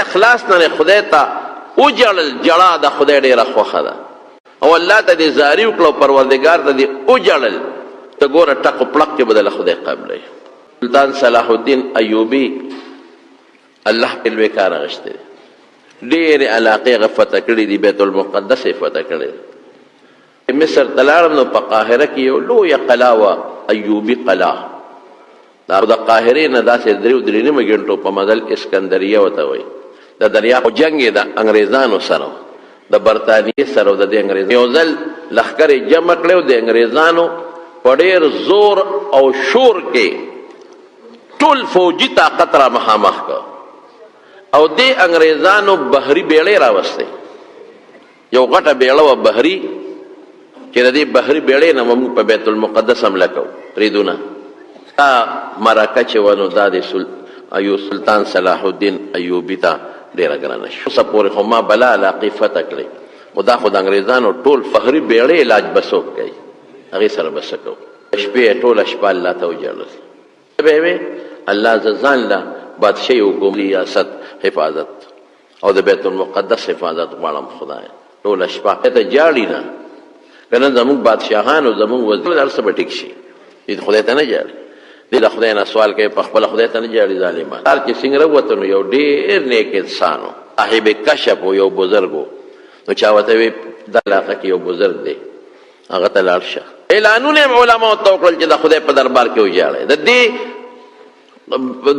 اخلاص نه خدای ته وژړل، ژړا د خدای ډېره خوښه ده. او الله ته دې زاري وکړه او پروردګار ته دې وژړل، ته ګوره ټق و پړق کې به درله خدای قبلوي. سلطان صلاح الدین ایوبي الله په لوی کار اخیستی دی، ډېرې علاقې هغه فتح کړې دي، بیت المقدس یې فتح کړی دی. مصر ته لاړم نو په قاهره کې یو لویه قلا وه، ایوبي قلا. دا د قاهرې نه داسې دریو درې نیمو ګنټو په مزل اسکندریه ورته وایي. د دریا او جنګ یې د انګریزانو سره و، د برتانیې سره و. د دې انګریزانو یو ځل لښکرې جمع کړې او د انګریزانو په ډېر زور او شور کې ټول فوجي طاقت را مخامخ کړ او دې انګریزانو بحري بیړۍ راوستې. یو غټه بیړه وه بحري، چې د دې بحري بیړۍ نه به موږ په بیت المقدس حمله کوو. پرېږدونه دا مرکه چې وه نو دا د ایو سلطان صلاح الدین ایوبي ته ډېره ګرانه شوه. اوسه پورې خو ما بلا علاقې فتح کړې، خو دا خو د انګریزانو ټول بحري بیړۍ علاج به څوک کوي، هغې سره به څه کوو؟ د شپې یې ټوله شپه الله ته وژړل. څه به یې وې؟ الله زه ځان له بادشاهي حکومت ریاست حفاظت او د بیت المقدس حفاظت غواړم. خدای ټوله شپه ته جاړي نه کنه، زموږ بادشاهان او زموږ وزیر هر څه به ټیک شي. دې خدای ته نه جاړي، دې د خدای نه سوال کوي، په خپل خدای ته نه جاړي ظالمان. هر چې څنګه وروته نو یو ډېر نیک انسان و، صاحب کشف و، یو بزرګ و. نو چا ورته وی دا علاقه کې یو بزرګ دی، هغه ته لاړ شه. اعلانونه یې علماو ته وکړل چې د خدای په دربار کې وژاړئ. د دې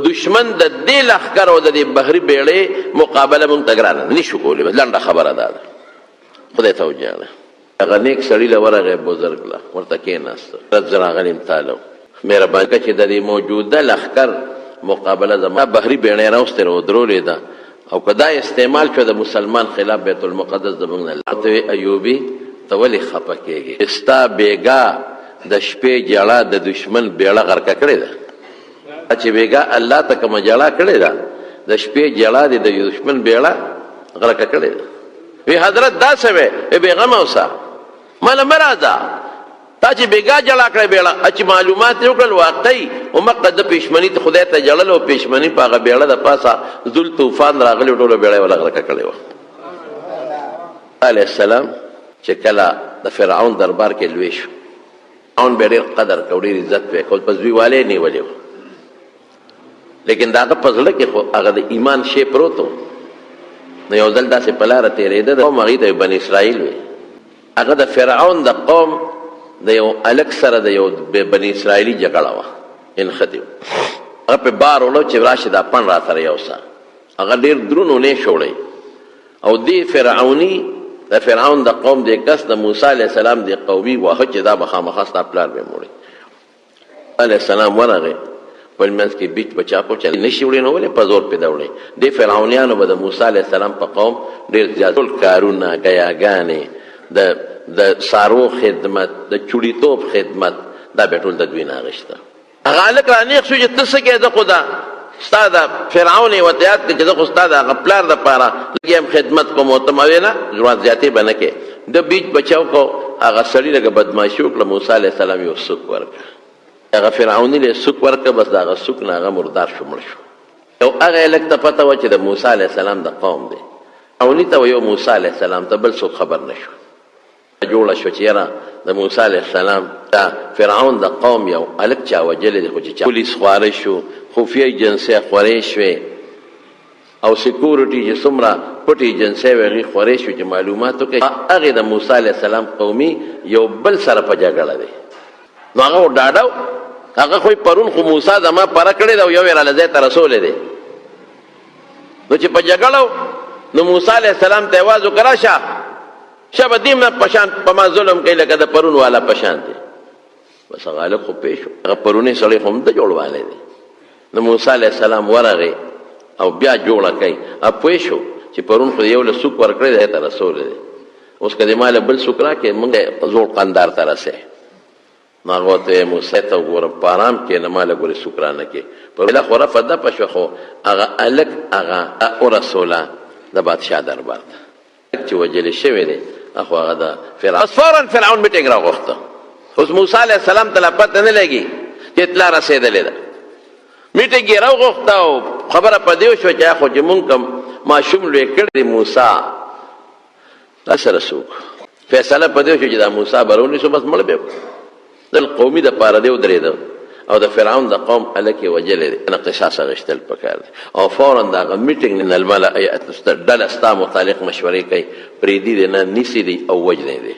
دشمن د دې لښکر او د دې بحري بیړۍ مقابله مونږ ته ګرانه ده، نشو کولی. بس لنډه خبره دا ده، خدای ته وژاړه. هغه نیک سړي له ورغی، بزرګ له ورته کېناسته، زه راغلی یم تا له مهرباني وکړه چې د دې موجوده لښکر مقابله زما بحري بیړۍ راوستې راودرولې ده، او که دا استعمال شو د مسلمان خلاف بیت المقدس زمونږ نه لاړ. ته وې ایوبي ته ولې خپه کېږې؟ ستا بېګا د شپې ژړا د دښمن بېړه غرقه کړې ده. چې بېګا الله ته کومه ژړا کړې ده، د شپې ژړا دې د دښمن بېړه غرقه کړې ده. وی حضرت دا څه وې؟ وی بېغمه اوسه، ماله مه راځه، تا چې بېګا جړا کړې بېړه چې معلومات یې وکړل واقعي همقه د پېشمني ته خدای ته جړل او پېشمني په هغه بېړه د پاسه ذل طوفان راغلی، ټوله بېړه یې وله غرقه کړې وه. علیه السلام چې کله د فرعون دربار کې لوی شو، فرعون به ډېر قدر کو، ډېر عزت به یې کول، په زویوالی یې نیولی و، لیکن د هغه په زړه کې خو هغه د ایمان شی پروت و. نو یو ځل داسې په لاره تېرېده، د قوم هغوی ته بني اسرائیل وی، هغه د فرعون د قوم د یو الک سره د یو بني اسرائیلي جګړه وه، انښتې وه. هغه په بار وړو چې راشه دا پن را سره یوسه. هغه ډېر درون و، نه شوړی. او دې فرعوني د فرعون د قوم دې کس د موسی علیه السلام دې قومي واهه چې دا به خامخا ستا پلار به موړي. علیه السلام ورغی، خپل منځ کې بیچ بچا کو چې نشي وړي نو ولې په زور پیدا وړي. دې فرعونیانو به د موسی علیه السلام په قوم ډېر زیات ټول کارونه، ګیاګانې، د د سارو خدمت، د چوړیتوب خدمت، دا به ټول د دوی نه اخیسته. هغه هلک رانیغ شو چې ته څه کوې، زه خو دا ستا د فرعون یې ورته یاد کړ چې زه خو ستا د هغه پلار دپاره لږ یم خدمت کوم او ته ما وې نه ځوان زیاتې به نه کوې. ده بیچ بچاو کو، هغه سړي لږه بدمعاشي وکړه، موسی علیه السلام یو سوک ورکړ، هغه فرعوني له سوک ورکړ، بس د هغه سوک نه هغه مردار شو، مړ شو. یو هغه هلک ته پته وه چې د موسی علیه السلام د قوم دی، فرعوني ته یو موسی علیه السلام ته بل څوک خبر نه شو. جوړه شوه چې یاره د موسی علیه السلام دا فرعون د قوم یو هلک چا وژلی دی، خو چې چا پولیس خواره شو، خفیه ایجنسۍ خورې شوې او سیکورټي چې څومره پټې ایجنسۍ وې هغې خورې شوې چې معلومات وکړي هغې د موسی علیه السلام قومي یو بل سره په جګړه دی. نو هغه ډاډه، هغه خو پرون خو موسی زما پره کړې ده او یو یې راله ځای ته رسولی دی. نو چې په جګړه نو موسی علیه السلام ته اواز وکړه، راشه شه به دیم نه پشان په ما ظلم کوي لکه د پرون والا پشان دی. بس هغه هلک خو پوه شو، هغه پرونی سړی خو هم د جوړوالی دی. نو موسی علیه السلام ورغی او بیا جوړه کوي، هغه پوه شو چې پرون خو یو له سوک ورکړی دی ته رسولی دی، اوس که دې ما له بل سوک راکړې موږ زوړ قندار ته رسوي. نو هغه ورته وایي، موسی ته وګوره په ارام کښېنه، ما له ګورې سوک رانه کړې. په خو رفع دفع شوه، خو هغه هلک هغه ورسوله د بادشاه دربار ته. چې وژل شوی دی خو هغه د فرعون. بس فورا فرعون میټینګ راغوښته. اوس موسی علیه السلام ته لا پته نه لګي چې اطلاع رسېدلې ده. میټینګ یې راوغوښته او خبره په دې وشوه چې خو چې مونږ کوم ماشوم لوی کړی دی موسی، دا سره څوک؟ فیصله په دې وشوه چې دا موسی به راونیسو، بس مړ به یې کړو. د قومي دپاره دی ودرېده او د فرعون د قوم هلک یې وژلی دی، نه قصاص اخیستل پکار دی. او فورا د هغه میټینګ نه الملأ ډله ستا متعلق مشورې کوي، پرېږدي دې نه، نیسي دې او وژني دې.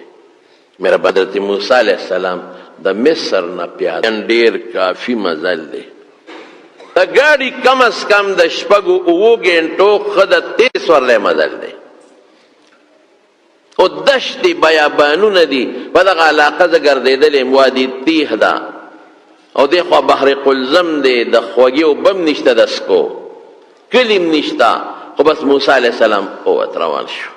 مهربان حضرت موسی علیه السلام د مصر نه پیاده ډیر کافي مزل دی، د ګاډي کم از کم د شپږو اوو ګنټو ښه د تیز سورلی مزل دی، او دشتې بیابانونه دي. په دغه علاقه زه ګرځېدلی یم، وادي تیه ده او دې خوا بحر قلزم دی، د خوږې اوبه هم نشته، د سکو کلي هم نشته. خو بس موسی علیه السلام ووت، روان شو،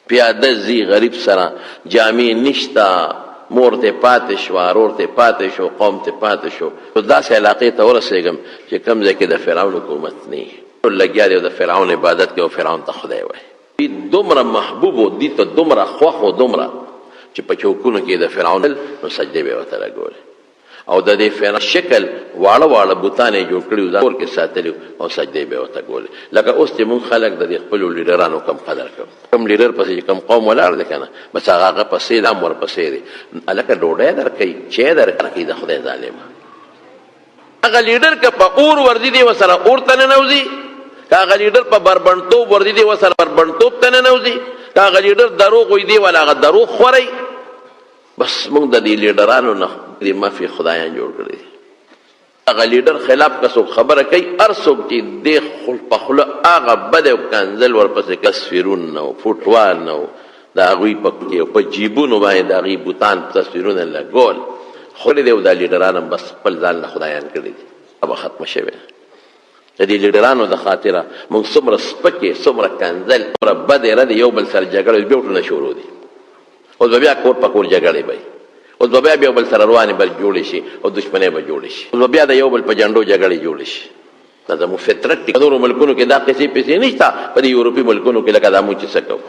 پیاده ځي، غریب سره جامې نشته، مور ته پاتې شوه، ورور ته پاتې شو، قوم ته پاتې شو. نو داسې علاقې ته ورسېږم چې کوم ځای کې د فرعون حکومت نه وي، ټول لګیا دی او د فرعون عبادت کوي او فرعون ته خدای وایي. دوی دومره محبوب و، دوی ته دومره خوښ و، دومره چې په چوکونو کې د فرعون نو سجدې به یې ورته لګولې. او د دې فرعون شکل واړه واړه بوتان یې جوړ کړي وو، ځان کور کې ساتلي وو او سجدې به یې ورته کولې. لکه اوس چې موږ خلک د دې خپلو لیډرانو کم قدر کوو، کوم لیډر پسې چې کوم قوم ولاړ دی که نه، بس هغه هغه پسې دام ورپسې دی، هلکه ډوډۍ درکوي، چای درکوي، د خدای ظالمه. هغه لیډر که په اور ورځي دی ورسره اور ته ننوځي، که هغه لیډر په بربنډتوب ورځي دی ورسره بربنډتوب ته ننوځي، که هغه لیډر دروغ وایي دی ولا هغه دروغ خوري. بس موږ د دې لیډرانو نه دې مافي خدایان جوړ کړی دي. هغه لیډر خلاف که څوک خبره کوي، هر څوک چې دې په خوله هغه بد او کنځل ورپسې تصویرونه نه وو، فوټوال نه وو، د هغوی په په جیبونو باندې د هغوی بوتان تصویرونه لګول خولې دی. او دا لیډران هم بس خپل ځان له خدایان کړي دي. به ختمه شوې ده. د دې لیډرانو د خاطره موږ څومره سپکې، څومره کنځل، څومره بدې ردې، یو بل سره جګړې بیا ټولنه شروع دي. اوس به بیا کور په کور جګړې به وي، اوس به بیا یو بل سره روانې به جوړې شي او دښمنۍ به جوړې شي، اوس به بیا د یو بل په جنډو جګړې جوړې شي. دا زموږ فطرت دی. په نورو ملکونو کې دا قصې پیسې نشته، په دې یورپي ملکونو کې لکه دا موږ چې څه کوو،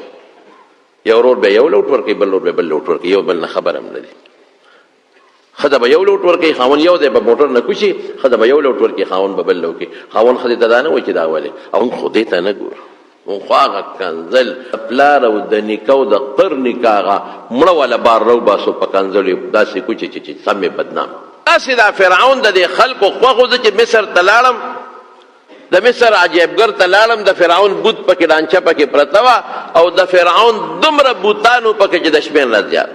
یو ورور به یو لوټ ورکوي، بل ورور به بل لوټ ورکوي، یو بل نه خبر هم نه دي. ښځه به یو لوټ ورکوي، خاوند یو ځای په موټر نه کوشي، ښځه به یو لوټ ورکوي، خاوند به بل لوټ کوي. خاوند ښځې ته دا نه وایي چې دا ولې، او موږ خو دې ته نه ګورو. موږ خو هغه کنځل پلار او د نیکه او د قر نیکه هغه مړه والا بار راوباسو، په کنځلو یې داسې کړو چې سم یې بدنام. داسې دا فرعون د دې خلکو خوښ و. زه چې مصر ته لاړم، د مصر عجیبګر ته لاړم، د فرعون بوت پکې ډانچه پکې پرته وه او د فرعون دومره بوتانو پکې چې د شمېر نه زیات.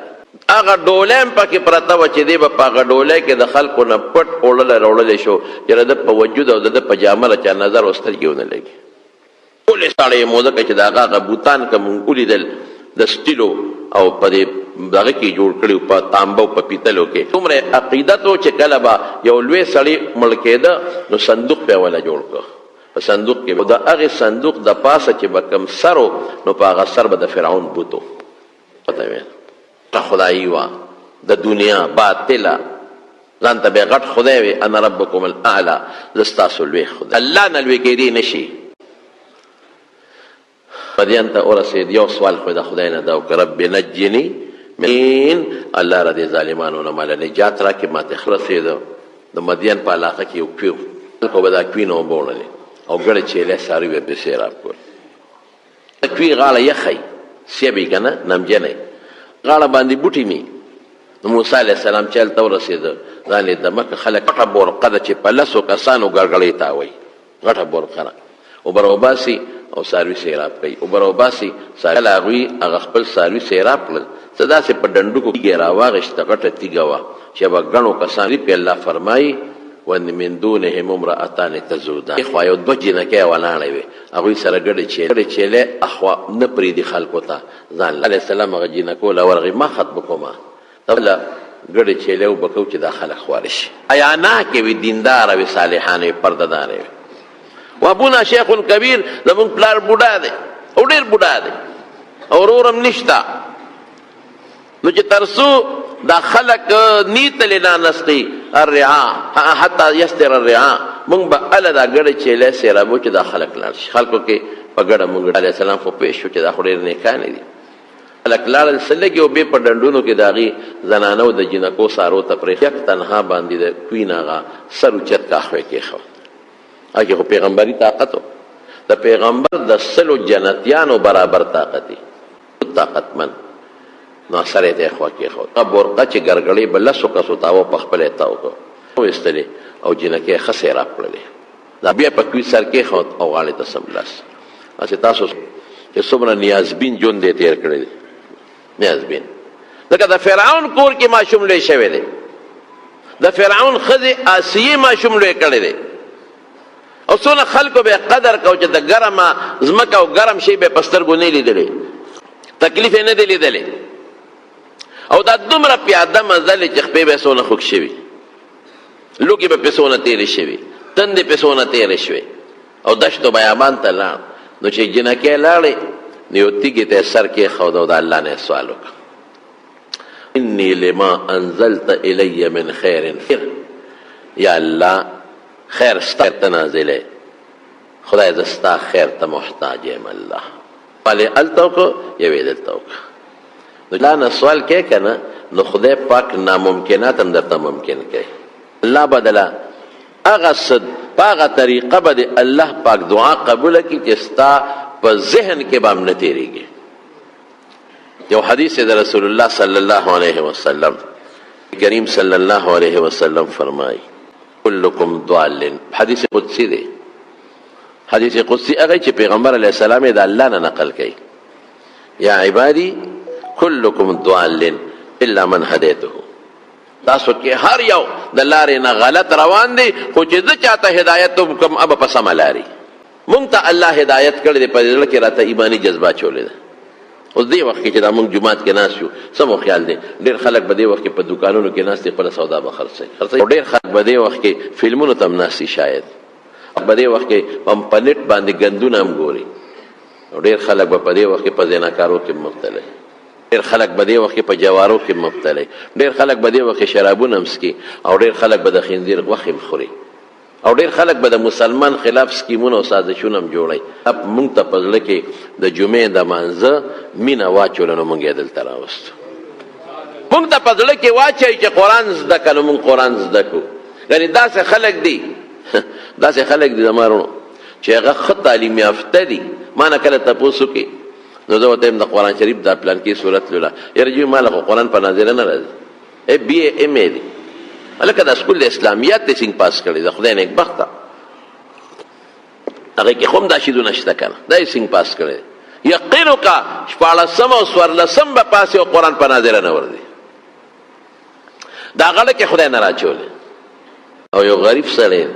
هغه ډولۍ هم پکې پرته وه چې دی به په هغه ډولۍ کې د خلکو نه پټ اوړلی راوړلی شو چې د ده په وجود او د ده په جامه له چا نظر او سترګې ونه لګي. ټولې ساړې مو ځکه چې د هغه هغه بوتان که مونږ ولیدل د سټیلو او په دې دغه کې جوړ کړي په تانبه او په پیتلو کې، دومره عقیدت و چې کله به یو لوی سړی مړ کېده نو صندوق به وله جوړ کړ، په صندوق کې د هغې صندوق د پاسه چې به کوم سر و نو په هغه سر به د فرعون بت و. پته ویل ته خدایي وه د دنیا باطله، ځان ته به غټ خدای وي، انا ربکم الاعلی، زه ستاسو لوی خدای. الله نه لوی کېدی نه شي. مدین ته ورسېد، یو سوال خو د خدای نه دا وکړ، رب نجنی من الله را دې ظالمانو نه ماله نجات راکړي. ماته رسېده د مدین په علاقه کې یو کوی، خلکو به دا کوی نه اوبه وړلې او ګړې چیلې څاروي به پرې سیراب کول. د کوی غاړه یخه وي، سیب وي که نه، نمجنه وي، غاړه باندې بوټي مي. نو موسی علیه السلام چې هلته ورسېده، ځان یې دمه کړ. خلک غټه بورقه ده چې په لسو کسانو ګړګړۍ تاووي، غټه بورقه ده، اوبه راوباسي او څاروي سیراب کوي، اوبه راوباسي څاروي. کله هغوی هغه خپل څاروي سیراب کړل، څه داسې په ډنډوکو تیږه یې راواخیسته، غټه تیږه وه چې به ګڼو کسانو پې الله فرمایي ومن دونهم امرأتان تذودان. اخوا یو دوه جینکۍ ولاړې وې، هغوی سره ګډې چیلې چیلې اخوا نه پرېږدي خلکو ته ځان له. علیه السلام هغه جینکو له ورغی، ما خطبکما ته له ګډې چیلې اوبه کوو چې دا خلک خواره شي. حیاناکې وي، دینداره وي، صالحانې وي، پرده دارې وي. وابونا شیخ کبیر، زمونږ پلار بوډا دی او ډېر بوډا دی او ورور هم نشته، نو چې ترسو دا خلک نیتلې لا نسقي الرعا حتی یستر الرعا، مونږ به اله دا ګړې چیلې سیرابو چې دا خلک لاړ شي. خلکو کې په ګډه مونږ علیه السلام خو پوه شو چې دا خو ډېر نیکان دي. خلک لاړل، څه لږې اوبه په ډنډونو کې د هغې زنانو د جینکو سارو ته پرېښ، یک تنها باندې د کوین هغه سر اوچت کا اخوې کېښود. هغه خو پیغمبري طاقت و، د پیغمبر د 100 جنتیانو برابر طاقت دی، طاقتمن. نو سره ته خوا کې خو برقه چې ګرګړې به 10 کسو تاو په خپل تاو کو وستلې او جنکه خسې را کړلې. دا بیا په کوی سر کې خو او غاړې ته سملاس. اسی تاسو چې څومره نیازبین ژوند دی تیر کړی دی، نیازبین، ځکه د فرعون کور کې ماشوم لوی شوی دی، د فرعون ښځې آسیې ماشوم لوی کړی دی، او څونه خلکو به قدر کو چې د ګرمه ځمکه او ګرم شی به په سترګو نه لیدلی، تکلیف یې نه دی لیدلی، او دا دومره پیاده مزلې چې خپې به څونه خوږ شوي، لوګي به پې څونه تېرې شوي، تندې پې څونه تېرې شوې، او دشت و بیابان ته لاړ. نو چې جینکۍ لاړې نو یو تیږې ته یې سر کېښود او د الله نه یې سوال وکړ، انی لما انزلت الی من خیر فقیر، یا الله خیر ستا ته نازلې، خدای زه ستا خیر ته محتاج یم. الله ولې هلته وکړو یوې دلته وکړه. نو الله نه سوال کوې که نه، نو خدای پاک ناممکنات هم درته ممکن کوي. الله بدله هغه څه په هغه طریقه به دې الله پاک دعا قبوله کړي چې ستا په ذهن کې به هم نه تېرېږي. یو حدیث د رسول الله صلی الله علیه وسلم کریم صلی الله علیه وسلم فرمایي کلکم ضال، حدیث قدسی دی، حدیث قدسی هغه چې پیغمبر علیه السلام یې د الله نه نقل کوي، یا عبادی کلکم ضال الا من هدیته، تاسو کې هر یو د لارې نه غلط روان دی، خو چې زه چاته هدایت وکړم هغه په سمه لارې. مونږ ته الله هدایت کړی دی، په زړه کې راته ایماني جذبه اچولې ده. اوس دې وخت کې چې دا مونږ جومات کې ناست یو، څه مو خیال دی؟ ډېر خلک به دې وخت کې په دوکانونو کې ناست دي، خپله سودا به خرڅوي، او ډېر خلک به دې وخت کې فلمونو ته هم ناست دي، شاید به دې وخت کې هم په نېټ باندې ګندونه هم ګوري، او ډېر خلک به په دې وخت کې په زناکارو کې مبتلا وي، ډېر خلک به دې وخت کې په جوارو کې مبتلا وي، ډېر خلک به دې وخت کې شرابونه هم څکي، او ډېر خلک به د خنزیر غوښې هم خوري، او ډېر خلک به د مسلمان خلاف سکیمونه او سازشونه هم جوړوي. موږ ته په زړه کې د جمعې د مانځه مینه واچوله، نو موږ یې دلته راوستو. موږ ته په زړه کې واچوي چې قرآن زده کړه، نو موږ قرآن زده کړو. یعنې داسې خلک دي، داسې خلک دي زما وروڼو چې هغه ښه تعلیم یافته دي. ما نه کله تپوس وکړي نو زه ورته وایم د قرآن شریف دا پلان کې سورت لوله، یاره جی ما له خو قرآن په ناظره نه راځي، ای بي ای ایم ای دی، هلکه دا سکول د اسلامیات دی څنګه پاس کړی، د خدای نېکبخته هغې کې خو هم دا شیدونه شته که نه، دا یې څنګه پاس کړی؟ یقین وکړه 16 او 14 به پاس او قرآن په ناظره نه ورځي. دا غړه کې خدای نه راچولی. او یو غریب سړی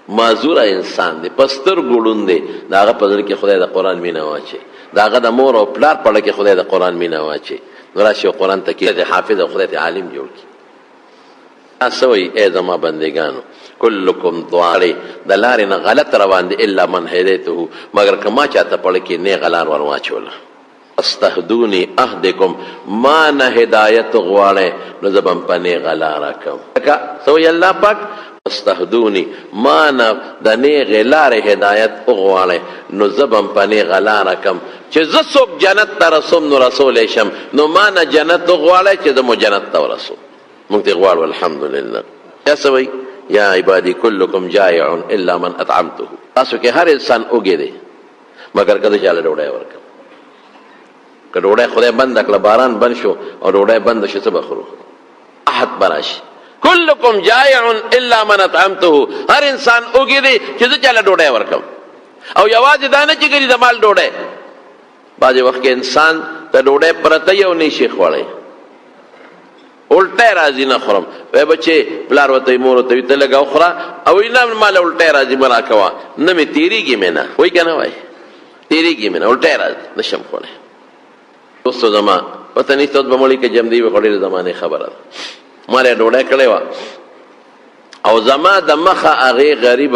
معذوره انسان دی، په سترګو ړوند دی، د هغه په زړه کې خدای د قرآن مینه واچوي، د هغه د مور او پلار په زړه کې خدای د قرآن مینه واچوي، نو راشي او قرآن ته کښېني، حافظ او خدای ته عالم جوړ کړي. څه وایي؟ ای زما بندګانو کلکم ضال، د لارې نه غلط روان دي، الا من هدیته، مګر که ما چاته په زړه کې نېغه لار ور واچوله. استهدوني اهدکم، ما نه هدایت غواړئ نو زه به هم په نېغه لاره کوم. لکه څه وایي الله پاک؟ استهدوني، ما نه د نېغې لارې هدایت وغواړئ نو زه به هم په نېغه لاره کوم. چې زه څوک جنت ته رسوم نو رسولی شم، نو ما نه جنت وغواړئ چې زه مو جنت ته ورسوم. موږ ترې غواړو الحمدلله. بیا څه وایي؟ یا عبادي کلکم جائع الا من اطعمته، تاسو کې هر انسان وږی دی مګر که زه چاله ډوډۍ ورکړم. که ډوډۍ خدای بنده کړه، باران بند شو او ډوډۍ بنده شو، څه به خورو؟ احد به راشي. کلکم جائع الا من اطعمته، هر انسان وږی دی چې زه چاله ډوډۍ ورکړم. او یوازې دا نه چې ګنې د مال ډوډۍ، بعضې وخت کې انسان ته ډوډۍ پرته یې او نه شي خوړی، الټه راځي نه خورم. وای بچې پلار ورته مور ورته وایي ته لږه وخوره، او وایي نه ما له الټه راځي مه راکوه، نه مې تېرېږي مې نه، وایي که نه وایي تېرېږي مې نه، الټه راځي نه شم خوړی. دوستو زما پته نشته اوس به مړی که جمدی وي، خو ډېرې زمانې خبره ده. ما له ډوډۍ کړې وه او زما د مخه هغې غریب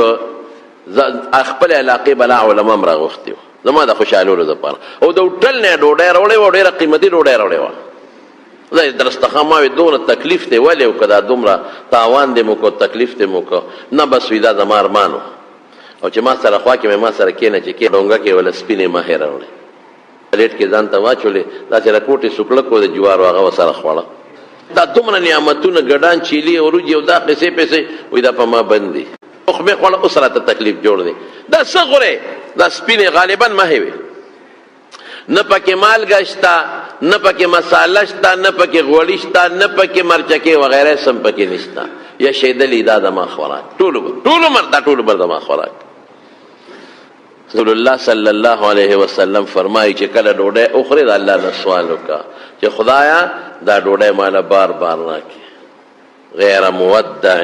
خپلې علاقې بلا علما هم راغوښتي وو زما د خوشحالولو دپاره، او د هوټل نه یې ډوډۍ راوړې وه، ډېره قیمتي ډوډۍ راوړې وه. زه درستخه ما وی دومره تکلیف دی ولې وکړه، دا دومره تاوان دی مو کو، تکلیف دی مو کو، نه بس وی دا زما ارمان و. او چې ما سره خوا کې مې ما سره کېنه چې کې ډونګه کې وله سپینې مهې راوړې، پلیټ کې ځان ته واچولې، داسې رکوټې سوکړک و د جوارو هغه ورسره خوړه. دا دومره نعمتونه ګډان چیلې او روجې او دا قصې پیسې وایي دا په ما بند دي. لقمې خوړه، اوس راته تکلیف جوړ دی. دا څه خورې؟ دا سپینې غالبا مهې وې، نه پکې مالګه شته، نه پکې مساله شته، نه پکې غوړي شته، نه پکې مرچکې وغیره، سم پکې نشته. یا شیدلی دا د ما خوراک ټول عمر، ټول عمر دا ټول عمر د ما خوراک. رسول الله صلی الله علیه وسلم فرمایي چې کله ډوډۍ وخورې د الله نه سوال وکړه چې خدایا دا ډوډۍ ماله بار بار راکړې، غیر مودع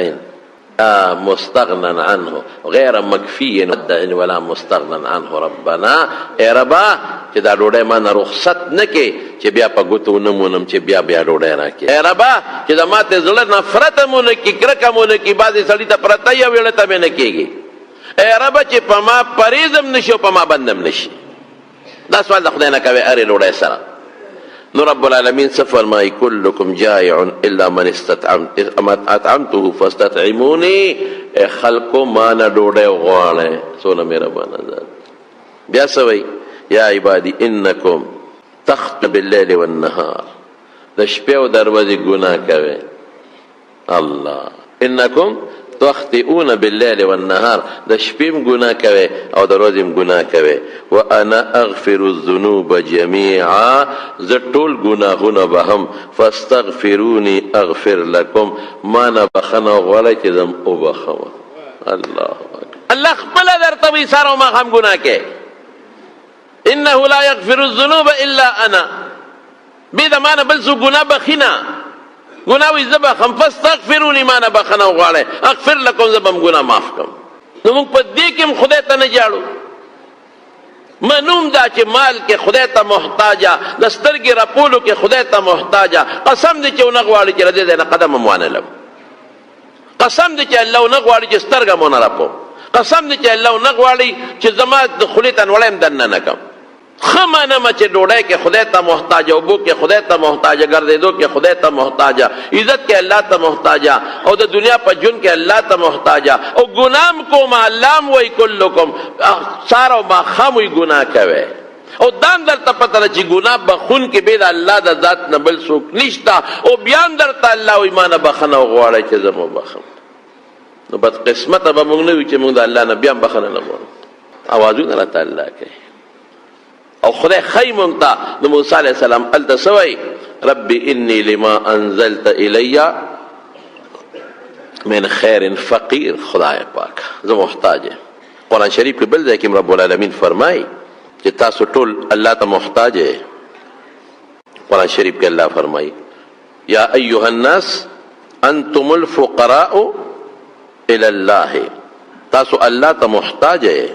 لا مستغنا عنه، غیر مکفی مودع ولا مستغنا عنه ربنا. ای ربا چې دا ډوډۍ ما نه رخصت نه کې چې بیا په ګوتو نه مونم چې بیا بیا ډوډۍ راکړې. ای ربا چې د ماته زړه نفرت مو نه کړي، کرکه مو نه کړي، بعضې سړي ته پرته یو ویړه ته مې نه کېږي. ای ربا چې په ما پرېزم نه شي او په ما بندم نه شي. دا سوال د خدای نه کوي هرې ډوډۍ سره. نو رب العالمین څه فرمایي؟ کلکم جائع الا من اطعمته فاستطعموني. ای خلکو ما نه ډوډۍ وغواړئ، څونه مهربانه ذات. بیا څه وایي؟ یا عبادي انکم تخطئ باللیل والنهار، د شپې او د ورځې ګناه کوئ. الله انکم تخطئون باللیل والنهار، د شپې هم ګناه کوئ او د ورځې هم ګناه کوئ. وانا اغفر الذنوب جميعا، زه ټول ګناهونه بهم، فاستغفروني اغفر لكم، ما نه بخښنه وغواړئ چې زه هم وبخښم. الله اکبر. الله خپله درته وایي سهار او ماښام ګناه کوې، انه لا یغفر الذنوب الا انا، بې د ما نه بل څوک ګناه بخښي نه. ګناه وایي زه بخښم، فاستغفروني، ما نه بخښنه وغواړئ، اغفر لکم، زه به هم ګناه معاف کړم. نو موږ په دې کې هم خدای ته نه ژاړو. منوم دا چې مال کې خدای ته محتاجه، د سترګې رپولو کې خدای ته محتاجه. قسم دی چې ونه غواړي چې له دې ځای نه قدم هم وانه لم. قسم دی چې الله ونه غواړي چې سترګه مو نه رپوم. قسم دی چې الله ونه غواړي چې زما د خولې تنوړی هم دننه نه کړم. ښه منم چې ډوډۍ کې خدای ته محتاج، اوبو کې خدای ته محتاج، ګرځېدو کې خدای ته محتاج، عزت کې الله ته محتاج، او د دنیا په ژوند کې الله ته محتاج. او ګناه هم کوم، الله هم وایي کلکم، سهار او ماښام وایي ګناه کوئ. او دا هم درته پته ده چې ګناه بخښونکي بې د الله د ذات نه بل څوک نشته. او بیا هم درته الله وایي ما نه بخښنه وغواړئ چې زه مو بخښم. نو بدقسمته به موږ نه یو چې موږ د الله نه بیا هم بخښنه نه غواړو. اوازونه راته الله کوي او خدای ښیي مونږ ته. نو موسی علیه السلام هلته څه وایي؟ رب انی لما انزلت الی من خیر فقیر. خدای پاک زه محتاج یم. قرآن شریف کې بل ځای کې رب العالمین فرمایي چې تاسو ټول الله ته محتاج یئ. قرآن شریف کې الله فرمایي یا ایها الناس انتم الفقراء الی الله، تاسو الله ته محتاج یئ.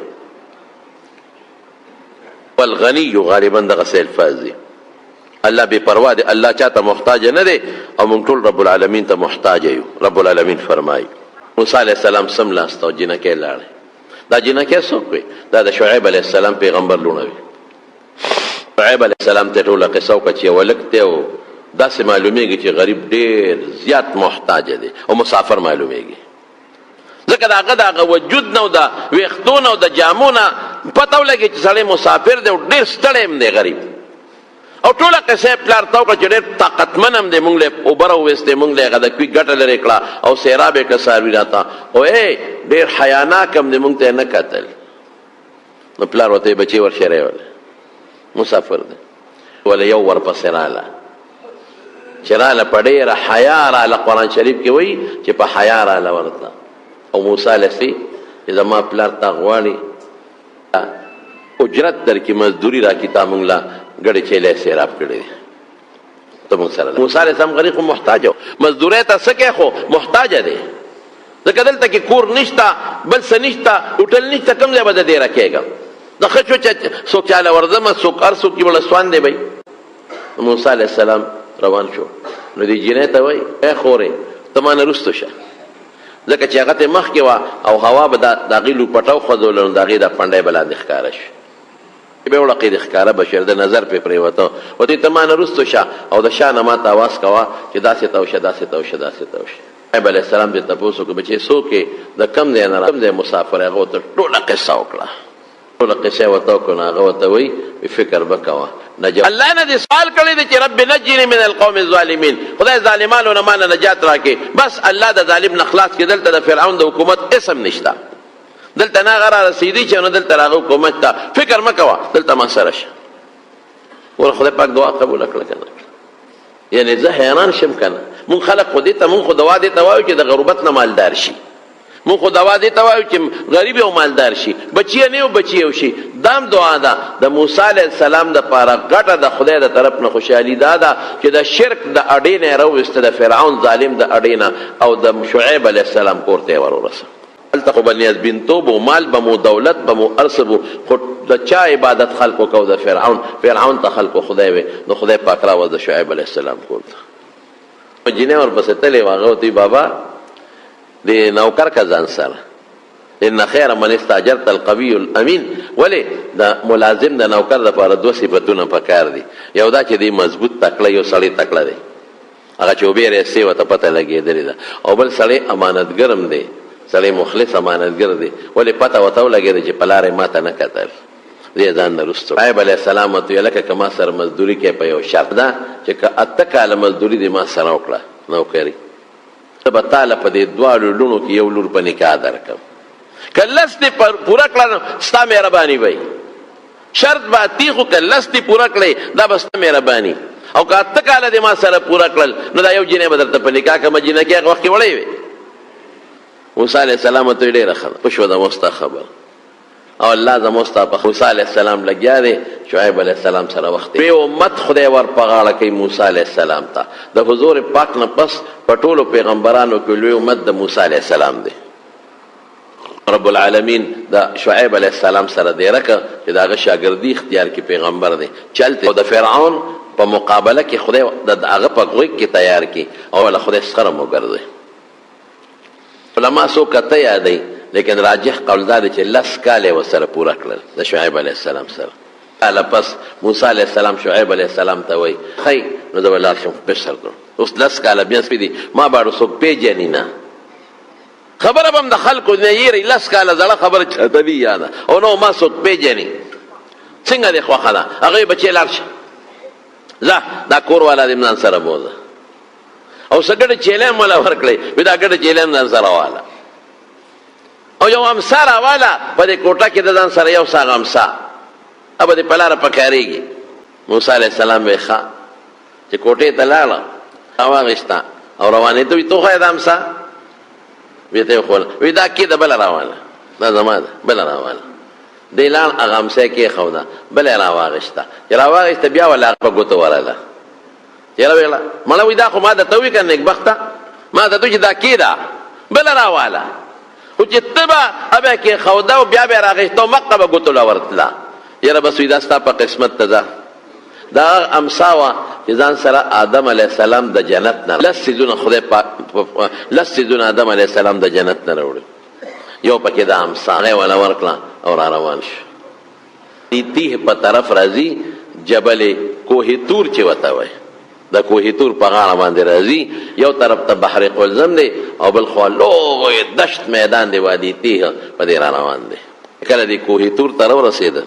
والغنی غالبا دغه څه الفاظ دي. الله بے پروا دی، الله چاته محتاج نه دی، او موږ ټول رب العالمین ته محتاج یو. رب العالمین فرمایي موسی علیه السلام سم لاسته او جینکۍ لاړې. دا جینکۍ څوک وي؟ دا د شعیب علیه السلام پیغمبر لوڼه وي. شعیب علیه السلام ته ټوله قصه وکړه چې یو هلک دی او داسې معلومیږي چې غریب ډېر زیات محتاج دی او مسافر معلومیږي، ځکه د هغه د هغه وجود نه او د ویښتو نه او د جامو نه پته ولګي چې سړی مسافر دی او ډېر ستړی هم دی، غریب. او ټوله قصه یې پلار ته وکړه چې ډېر طاقتمن هم دی، مونږ له یې اوبه راوویستې، مونږ له یې هغه د کوي ګټه لرې کړه او سیراب یې کړه څاروي راته، او ای ډېر حیاناک هم دی، مونږ ته یې نه کتل. نو پلار ورته بچی ورشه راوله، مسافر دی. وله یو ورپسې راله، چې راله په ډېره حیا راله. قرآن شریف کې وایي چې په حیا راله ورته. او موسی علیه السلام چې زما پلار تا غواړي اجرت درکړي، مزدوري راکړي، تا مونږ له ګړې چیلې سیراب کړی دی، ته مونږ سره. موسی علیه السلام غریب خو محتاج و، مزدورۍ ته څه کوې، خو محتاج دی، ځکه دلته کې کور نشته، بل څه نشته، هوټل نشته، کوم ځای به د دېره کېږم؟ د ښه شو چې څوک چاله ورځم، څوک هر څوک یې وړه سوان دی. بی موسی علیه السلام روان شو. نو دې جینۍ ته وایي ای خورې ته ما نه وروسته شه، ځکه چې هغه ته مخکې وه او هوا به د هغې لوپټه وخوځوله، نو د هغې دا پنډی به لاندې ښکاره شي، به وړقې د ښکاره به شي، د نظر پرې پرېوته. ورته ته ما نه وروسته شه او د شا نه ما ته اواز کوه چې داسې تاو شه، داسې تاو شه، داسې تاو شه. شعیب علیه السلام دې تپوس وکړ، بچې څوک یې، د کوم ځای نه، کوم ځای مسافر یې؟ هغه ورته ټوله قصه وکړه. ټوله قصه یې ورته وکړه، نو هغه ورته وایي، فکر مه کوه، نجات الله نه دې سوال کړی دی چې رب نجني من القوم الظالمین، خدای ظالمانو نه مانه نجات راکړي. بس الله د ظالم نه خلاص کړي. دلته د فرعون د حکومت اسم نشته، دلته نه هغه را رسېدي چې نه دلته هغه حکومت ته. فکر مه کوه، دلته ما سره شه. ګوره خدای پاک دعا قبوله کړه که نه؟ یعنې زه حیران شم که نه، مونږ خلک خو دې ته، مونږ خو دوا دې ته وایو چې د غربت نه مالدار شي، مونږ خو دوا دې ته وایو چې غریب او مالدار شي، بچی نه او بچی او شي. دام دعا ده د موسی علیه السلام د پاره غټه د خدای د طرف نه خوشحالي دا ده چې د شرک د اډې نه راوویسته، د فرعون ظالم د اډې نه، او د شعیب علیه السلام کور ته یې ورورسه. هلته خو به نیازبینتوب و، مال به مو، دولت به مو، هر څه وو، خو د چا عبادت خلکو کو؟ د فرعون. فرعون ته خلکو خدای وی، نو خدای پاک راوست د شعیب علیه السلام کور ته. جینۍ ورپسې تللې وه، هغه ورته وایي بابا دې نوکر که ځان سره، ان خیر من استاجرت القوی الامین. ولې د ملازم د نوکر دپاره دوه صفتونه پکار دي، یو دا چې دی مضبوط تکړه، یو سړی تکړه دی، هغه چې اوبه ریسې ورته پته لګېدلې ده، او بل سړی امانتګر هم دی، سړی مخلص امانتګر دی، ولې پته ورته ولګېده چې پلار یې ماته نه کتل، دی ځان نه وروسته. شعیب علیه السلام ورته ویل، لکه که ما سره مزدوري کوې په یو شرط ده چې که 8 کاله مزدوري دې ما سره وکړه نوکري، زه به تاله په دې دواړو لوڼو کې یو لور په نکاح درکړم، که 10 دې پوره کړه نو ستا مهرباني به وي، شرط به اتي، خو که 10 دې پوره کړې دا به ستا مهرباني، او که 8 کاله دې ما سره پوره کړل نو دا یو جینۍ به درته په نکاح کړم. جینکۍ هغه وخت کې وړې وې. موسی علیه السلام ورته ډېره ښه ده، وشوه زموږ ستا خبره او الله زموږ ستا په. موسی علیه السلام لګیا دی شعیب علیه السلام سره وخت وی، امت خدای ور په غاړه کوي موسی علیه السلام ته. د حضور پاک نه پس په ټولو پیغمبرانو کې لوی امت د موسی علیه السلام دی. رب العالمین د شعیب علیه السلام سره دیره که چې د هغه شاګردي اختیار کې پیغمبر دی چلته، او د فرعون په مقابله کې خدای د هغه په غوږ کې تیار کی او له خدای سره مو ګرځي. علما څو کته یادوي، لیکن راجح قول دا دی چې 10 کاله یې ورسره پوره کړل د شعیب علیه السلام سره. کاله پس موسی علیه السلام شعیب علیه السلام ته وایي، ښی نو زه به لاړ شم مصر ته، اوس 10 کاله بیا سپي دي، ما باړو څوک پېژني نه، خبره به هم د خلکو نه یېري، 10 کاله زړه خبره چاته دي یاده او نو ما څوک پېژني، څنګه دې خوښه ده؟ هغه بچی لاړ شه، ځه دا کور والا دې ځان سره بوځه، او څه ګډه چیلې هم ولا ورکړې، وی دا ګډه چیلې هم ځان سره واله، او یو امسا راواله په دې کوټه کې د ځان سره یو ساغه امسا ابه دې په لاره پکارېږي. موسی علیه السلام وی ښه، چې کوټې ته لاړه راواخیسته او روانې ته وی ته وښیه دا امسا، وی ته یې وښوله، وی دا کې ده بله راواله، دا زما ده بله راواله. دی لاړ هغه امسا یې کېښوده، بله یې راواخیسته، چې راواخیسته بیا ولا په ګوتو ورغله، یاره ویله مړه وی دا خو ما درته ووی که نېکبخته، ما درته چې دا کېده بله راواله، خو چې ته به ابه کېښوده او بیا به یې راخیسته او مقه به ګوتو له ورتله، یاره بس وی دا ستا په قسمت ته ځه. دا هغه امسا وه چې ځان سره آدم علیه السلام د جنت نه 10 څیزونه خدای پاک 10 څیزونه آدم علیه السلام د جنت نه راوړي، یو پکې دا امسا، هغه یې وله ورکړه او را روان شو. تیه په طرف راځي، جبل کوه تور چې وته وای، د کوه تور په غاړه باندې راځي، یو طرف ته بحر قلزم دی او بل خوا لوی دشت میدان دی، وادي تیه په دې را روان دی. کله دی کوه تور ته ورسېده،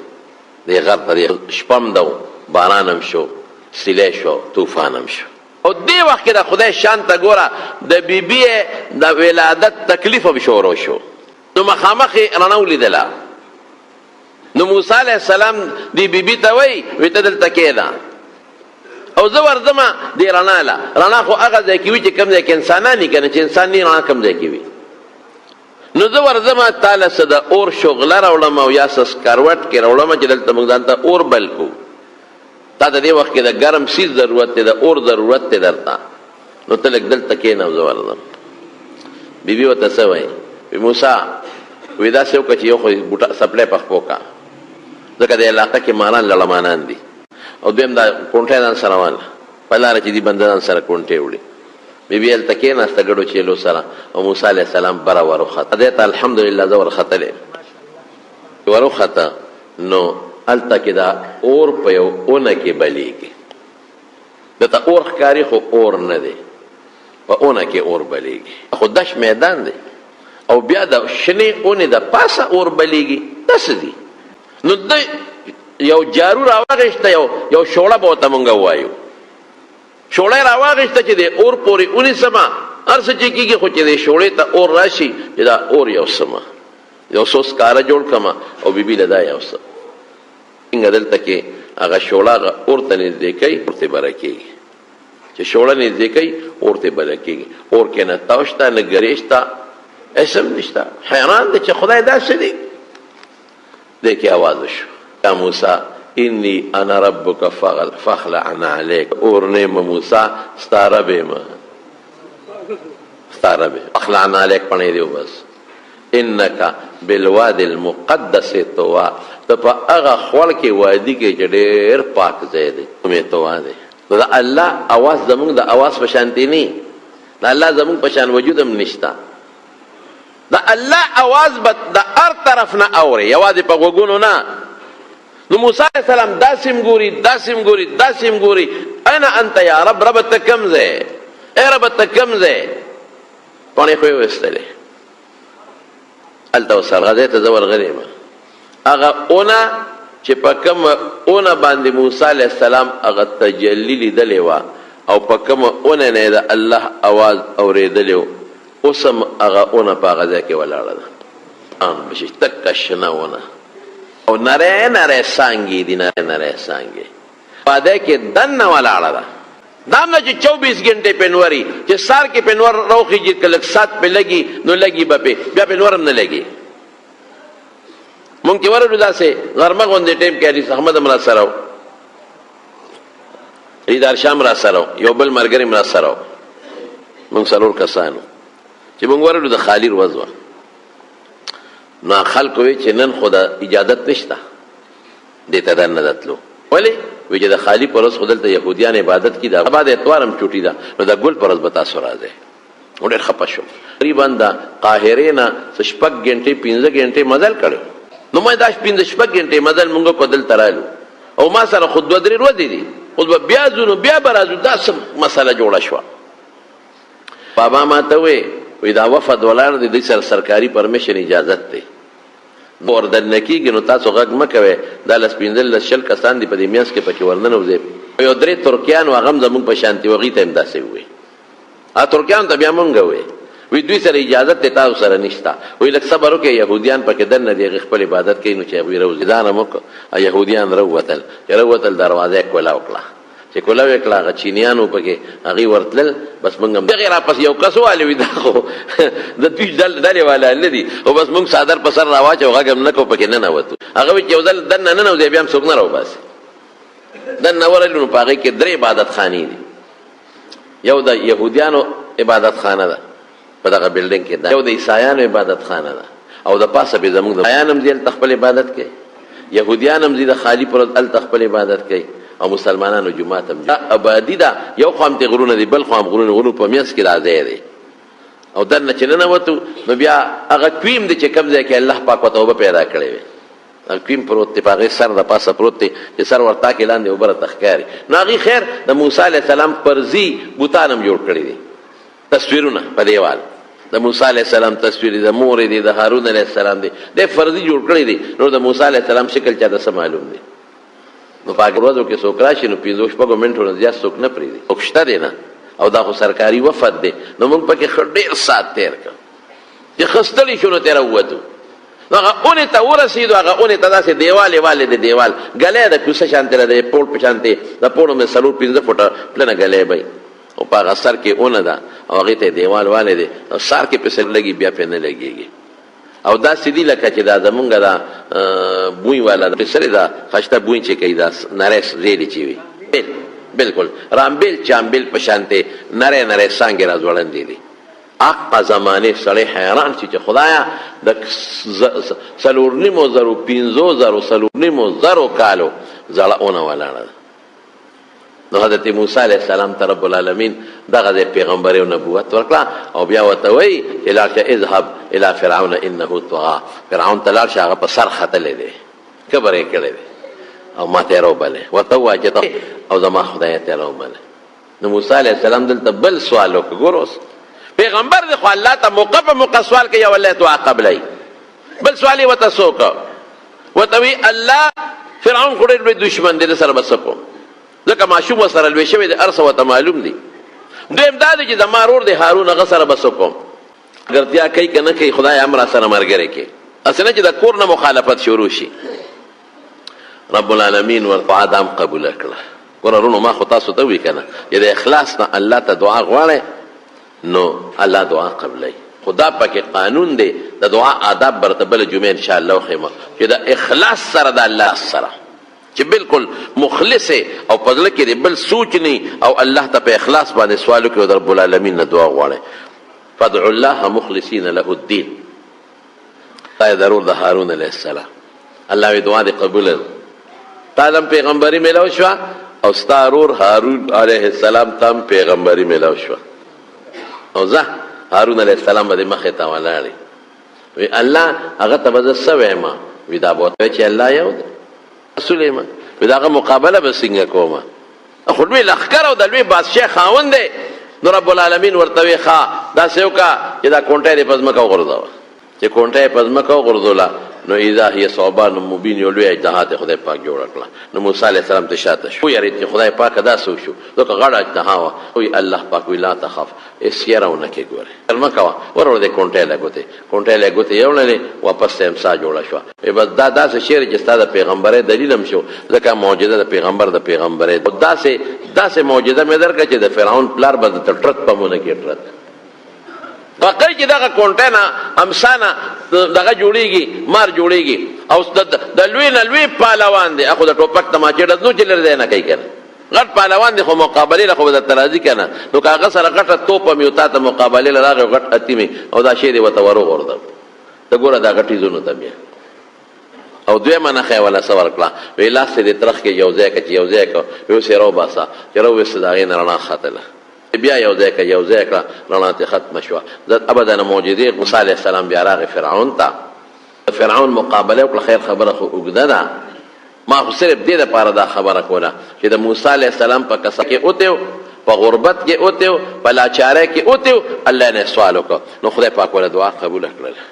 دې غر ته، دې شپم ده، باران هم شو، سیلی شو، طوفان هم شو. او دې وخت کې د خدای شان ته ګوره، د بیبي د ولادت تکلیف هم شروع شو، نو مخامخ یې رڼا ولیدله. نو موسی علیه السلام دی بیبي بی ته وایي، وی ته دلته کېده او زه ورځم دې رڼا له. رڼا خو هغه ځای کې وي چې کوم ځای کې انسانان وي که نه، چې انسان نه رڼا کوم ځای کې وي. نو زه ورځم تا له څه د اور شغله راوړم او یا څه سکروټ کې راوړم چې دلته موږ ځان ته اور بل کړو. تا ته دې وخت کې د ګرم څیز ضرورت دی، د اور ضرورت دی درته، نو ته لږ دلته کښېنه او زه ورځم. بیبي ورته څه وایي؟ وی موسی، وی داسې وکړه چې یو خو بوټه څپلی په خپو کا، ځکه د علاقه کې ماران لړمانان دي، او دویم دا کونټه ځان سره واله، په لاره چې دي بنده ځان سره کونټې وړي. بیبي هلته کېناسته ګډو چیلو سره او موسی علیه السلام بره وروخته. دی ته الحمدلله زه ورختلی. وروخته نو هلته کې دا اور په یو اونه کې بلیږي، دته اور ښکاري خو اور نه دی، په اونه کې اور بلیږي، خو دش میدان دی او بیا د شنې اونې د پاسه اور بلیږي، دا څه دي؟ نو د یو جارو راواغېسته، یو یو شوړه به ورته مونږ ووایو، شوړه یې راواغېسته چې د اور پورې ونیسم، هر څه چې کېږي خو چې د شوړې ته اور راشي، چې دا اور یو سمه یو څو سکاره جوړ کړم او بیبي له دا یو څه. څنګه دلته کې هغه شوړه هغه اور ته نږدې کوي، اور ته بره کېږي. چې شوړه نږدې کوي اور ته بره کېږي، اور کې نه تاو شته نه ګرې شته، هېڅ هم نشته. حیران دی چې خدای داسې دی. دې کې اواز وشو، یا موسی انی انا ربک فاخلع علیک. اور نه یم موسی، ستا رب یم، ستا رب یم. اخلع علیک پڼې دی وبس. انک بالواد المقدس طوا، ته په هغه خوړ کې وادي کې چې ډېر پاک ځای دی، نوم یې طوا دی. نو د الله اواز زمونږ د اواز په شانتې نه، د الله زمونږ په شان وجود هم نشته. د الله اواز به د هر طرف نه اورې، یوازې په غوږونو نه. نو موسی علیه السلام داسې هم ګوري، داسې هم ګوري، داسې هم ګوري، انا انت یا رب، رب ته کوم ځای، ای رب ته کوم ځای. پاڼې خو یې وایستلې، هلته ورسره هغه ځای ته زه ورغلی یم. هغه اونه چې په کومه اونه باندې موسی علیه السلام هغه تجلی لیدلې وه او په کومه اونه نه یې د الله اواز اورېدلی و، اوس هم هغه اونه په هغه ځای کې ولاړه ده. عام بشي تکه شنه ونه او نری نری څانګې دي، نری نری څانګې واده کې دننه ولاړه ده. دا هم نه چې 24 ګنټې پې نوري، چې سهار کې پې نور راوخېږي، که لږ ساعت پې لګي نو لګي به پې، بیا پې نور هم نه لګي. مونږ چې ورغلو داسې غرمه غوندې ټایم کې، انیس احمد هم راسره و، دیدار شام راسره و، یو بل ملګری هم راسره و، مونږ څلور کسان وو. چې مونږ ورغلو د خالي ورځ وه، نو خلکو وی چې نن خو د اجازت نشته دې ته دننه د تلو. ولې؟ وی چې د خالي پر ورځ خو دلته یهودیان عبادت کوي، دا بعد اتوار هم چوټي ده، نو د ګل پر ورځ به تاسو راځئ. نو ډېر خپه شوم. تقریبا د قاهرې نه څه شپږ ګنټې پنځه ګنټې مزل کړی، نو ما دا پنځه شپږ ګنټې مزل مونږ کو دلته رالو، او ما سره خو دوه درې ورځې دي، اوس به بیا ځو نو بیا به راځو، دا څه مسله جوړه شوه. بابا ما ته وی، وی دا وفد ولاړ دی، دوی سره سرکاري پرمیشن اجازت دی، ور دننه کېږي نو تاسو غږ مه کوئ، دا لس پنځلس شل کسان دي په دې منځ کې پکې ورننوځئ. یو درې ترکیان وو، هغه هم زموږ په شانتې وو، هغوی ته هم داسې وویل. هغه ترکیانو ته بیا مونږ وویل، وی دوی سره اجازت دی تاسو سره نشته. وی لږ صبر وکړئ، یهودیان پکې دننه دي، هغوی خپل عبادت کوي، نو چې هغوی راوځي. ځان هم وکړ، یهودیان راووتل، چې راووتل دروازه یې کولاو کړه، چې کولاو یې کړه هغه چینیان وو پکې، هغوی ورتلل، بس مونږ هم دغې راپسې یو کس والی وي، دا خو د دوی ډلې والا نه دي، خو بس مونږ څادر په سر راواچو، غږ هم نه کوو، پکې ننوتو. هغه وایي چې یو ځل دننه ننوځي بیا هم څوک نه راوباسي. دننه ورغلو نو په هغې کې درې عبادت خانې دي، یو د یهودیانو عبادت خانه ده په دغه بلډینګ کې ده، یو د عیسایانو عبادت خانه ده، او د پاسه به زموږ د عیسایان هم ځي هلته خپل عبادت کوي، یهودیان هم ځي د خالي پر ورځ هلته خپل عبادت کوي، او مسلمانانو جومات هم دا ابادي ده. یو خوا هم ترې غرونه دي، بل خوا هم غرونه، غرونو په منځ کې دا ځای دی. او دننه چې ننوتو نو بیا هغه کویم دی چې کوم ځای کې الله پاک ورته اوبه پیدا کړې وې، هغه کویم پروت دی، په هغې سر د پاسه پروت دی چې سر ورتا کې لاندې اوبه راته ښکاري. نو هغې خیر د موسی علیه السلام پرځي بوتان هم جوړ کړي دي، تصویرونه په دیوال د موسی علیه السلام تصویر دی، د مور دی، د هارون علیه السلام دی، د فرضي جوړ کړی دی. نو د موسی علیه السلام شکل چاته څه معلوم دی؟ نو په هغه ورځو کې څوک راشي نو پنځو شپږو منټو نه زیات څوک نه پرېږدي، څوک شته دی نه، او دا خو سرکاري وفد دی. نو موږ پکې ښه ډېر ساعت تېر کړ، چې ښه ستړي شو نو ترې راووتو. نو هغه اونې ته ورسېدو، هغه اونې ته داسې دیوال یې والې دی، دیوال ګلی د کوڅه شانتې ده، د پوړ په شانتې، د پوړو مې څلور پنځه فوټه پلنه ګلی به وي، او په هغه سر کې اونه ده او هغې ته یې دیوال والی دی، او سر کې پسې لګي بیا پرې نه لګېږي. او داسې دي لکه چې دا زمونږ دا بوی والا دا سره دا خشته بوی چې کوي، دا نری ریلې چې وي، بالکل رامبیل چامبیل په شانتې نری نری څانګې راځوړندې دي. هغه زمانې سړی حیران شي چې خدایا د څلور نیمو زرو پنځو زرو څلور نیمو زرو کالو زړه اونه ولاړه ده. نو حضرت موسی علیه السلام ته رب العالمین دغه د پیغمبري او نبوت ورکړه، او بیا ورته وایي چې لاړ شه اذهب الی فرعون انه طغا، فرعون ته لاړ شه، هغه په سر ختلی دی، کبر یې کړی دی، او ما ته یې راوبلې، ورته ووایه چې ته او زما خدای ته یې راوبلې. نو موسی علیه السلام دلته بل سوال وکړ. ګوره اوس پیغمبر دی خو الله ته موقع په موقع سوال کوي او الله یې دعا قبلوي. بل سوال یې ورته څه وکړ؟ ورته وی الله، فرعون خو ډېر لوی دښمن دی، ده سره به څه کوم؟ ځکه ماشوم ورسره لوی شوی دی، هر څه ورته معلوم دي. دویم دا دی چې زما ورور دی هارون، هغه سره به څه کوم؟ ملګرتیا کوي که نه کوي، خدای هم را سره ملګری کوي، هسې نه چې د کور نه مخالفت شروع شي. رب العالمین ورته دعا دام قبوله کړه. ګوره وروڼو، ما خو تاسو ته وویل که نه چې د اخلاص نه الله ته دعا غواړئ نو الله دعا قبلوي، خو دا پکې قانون دی. د دعا آداب به درته بله جمعه انشاءالله وښیم چې د اخلاص سره، د الله سره چې بالکل مخلص او په زړه کې دې بل سوچ نه او الله ته په اخلاص باندې سوال وکړي او د رب العالمین نه دعا غواړي. فادعوا الله مخلصین له الدین. دا ضرور د هارون علیه السلام الله وی دعا دې قبول ده، تا لم پیغمبري ملاو شوه او ستا ورور هارون علیه السلام ته هم پیغمبري ملاو شوه. او ځه هارون علیه السلام به دې مخې ته ولاړ وي، الله هغه ته به زه څه وایم؟ وي دا به ورته چې الله یو دی. رسول یم، وي د هغه مقابله به څنګه کوم؟ خو لوی لښکر او د لوی بادشاه خاوند دی. نو رب العالمین ورته وی ښه داسې وکړه چې دا کونټه دې په ځمکه وغورځوه. چې کونټه یې په ځمکه وغورځوله نو اذا هي ثعبان مبین، یو لوی اژدها ته خدای پاک جوړه کړه. نو موسی علیه السلام ته شاته شو، ویرېد چې خدای پاک دا څه وشو، ځکه غټه اژدها وه. وی الله پاک وی لا تخف، هېڅ یره ونه کې، ګورې مه کوه، وروړه دې کونټه له ګوتې، کونټه له ګوتې یوړلې، واپس ته امسا جوړه شوه. وی بس دا داسې شعر چې ستا د پیغمبرۍ دلیل هم شو، ځکه معجزه د پیغمبر د پیغمبرۍ داسې داسې معجزه مې درکړه چې د فرعون پلار به درته ټرت په مونه کې ټرت پکې چې دغه کونټه نه امسا نه دغه جوړیږي، مار جوړیږي او د لوی نه لوی پهلوان دی، خو د ټوپک تماچې ډز نو چې لرې ځای نه کوي که نه، غټ پهلوان دی خو مقابلې له خو به درته راځي که نه. نو که هغه سره غټه توپه مې تا ته مقابلې له راغی، غټ اتي مې او دا شی دې ورته وروغورځوه، ته ګوره دا غټي زونو ته بیا. او دویمه نښه یې وله څه ورکړه؟ وی لاس دې ترخ کې یو ځای که چې یو ځای که، وی اوس یې راوباسه، چې راوویسته د هغې نه رڼا ختله، بیا یو ځای که یو ځای کړه، رڼا ترې ختمه شوه. ابدا معجزې. موسی علیه السلام بیا راغی فرعون ته، د فرعون مقابله وکړه. خیر خبره خو اوږده ده، ما خو صرف دې لپاره دا خبره کوله چې د موسی علیه السلام په کسه کې اوتیو، په غربت کې اوتیو، په لاچارۍ کې اوتیو، الله نه سوال وکړ نو خدای پاک وله دعا قبوله کړله،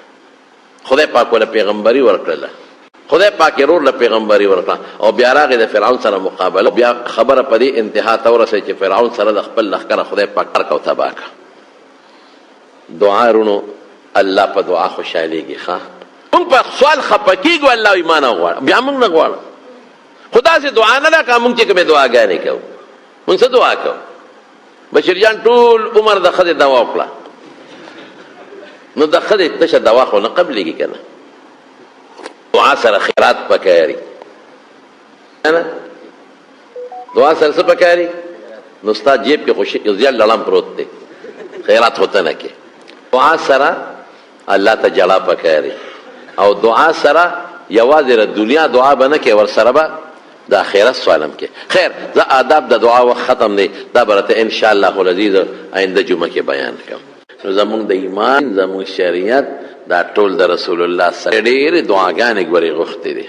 خدای پاک وله پیغمبري ورکړله، خدای پاک یې ورور له پیغمبري ورکړه. او بیا راغی د فرعون سره مقابله، بیا خبره په دې انتها ته ورسېده چې فرعون سره د خپل لښکره خدای پاک غرق او تباه کړ. دعا رونو، الله په دعا خوشحالېږي. ښه موږ په سوال خپه کېږو، الله وایي ما نه غواړه، بیا موږ نه غواړو. خو داسې دعا نه ده که موږ چې کومې دعاګانې کوو. موږ څه دعا کوو؟ بشیر جان ټول عمر د ښځې دوا وکړه، نو د ښځې تشه دوا خو نه قبلېږي که نه. دعا سره خیرات پکاري که نه؟ دعا سره څه پکاري؟ نو ستا جیب کې خو یو زیات لړم پروت دی، خیرات خو ته نه کې. دعا سره الله ته جړا پکاري، او دعا سره یوازې د دنیا دعا به نه کې، ورسره به د آخرت سوال هم کې. خیر زه آداب د دعا وخت ختم دی، دا به راته ان شاء الله العزیز آینده جمعه کې بیان کړم. نو زمونږ د ایمان، زمونږ شریعت دا ټول د رسول الله سره ډېرې دعاګانې ګورې غوښتې دي،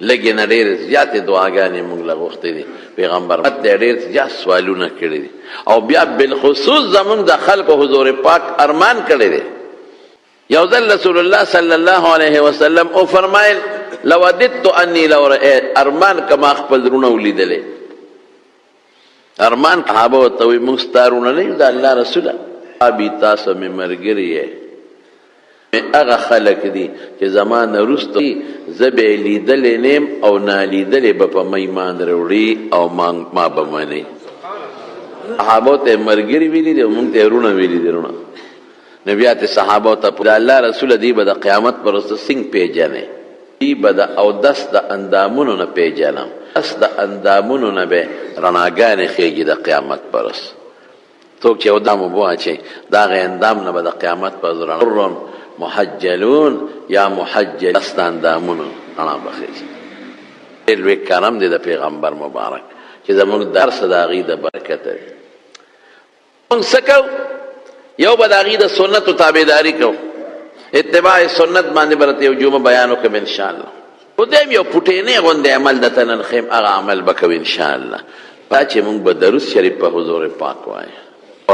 لږې نه ډېرې زیاتې دعاګانې مونږ له غوښتې دي. پیغمبر ته ډېر زیات سوالونه کړي دي، او بیا بالخصوص زمونږ د خلکو حضور پاک ارمان کړی دی. یو ځل رسول الله صلی الله علیه وسلم او فرمایل لوددت انی لو رأیت، ارمان کما خپل رونه ولیدلې. ارمان صحابه ورته وایي موږ ستا وروڼه نه یو د الله رسوله، ابي تاسو مې ملګري یې، هغه خلک دي چې زما نه وروسته زه به یې لیدلی نه یم او نالیدلی به په ما ایمان راوړي او ما به مني. صحابو ته یې ملګري ویلي دي او موږ ته یې وروڼه ویلي دي، وروڼه. نو بیا ته صحابو ته د الله رسول دی به د قیامت پر ورځ څنګه پیژنې؟ دی به د اودس د اندامونو نه پیژنم، اس د اندامونو نه به رڼاګانې خېږي د قیامت پر ورځ. څوک چې اودام اوبه واچوي د هغه اندام نه به د قیامت پر ورځ رڼا، محجلون یا محجل، اس د اندامونو رڼا به خېږي. ډېر لوی کرم دی د پیغمبر مبارک چې زموږ درس د هغوی د برکته دی. موږ څه کوو؟ یو به د هغوی د سنتو تابعداري کوو، اتباع سنت باندې به راته یو جمعه بیان وکړم انشاءالله. خو دویم یو پوټینی غوندې عمل درته نن ښیم، هغه عمل به کوو انشاءالله. دا چې موږ به درود شریف په حضور پاک وایو،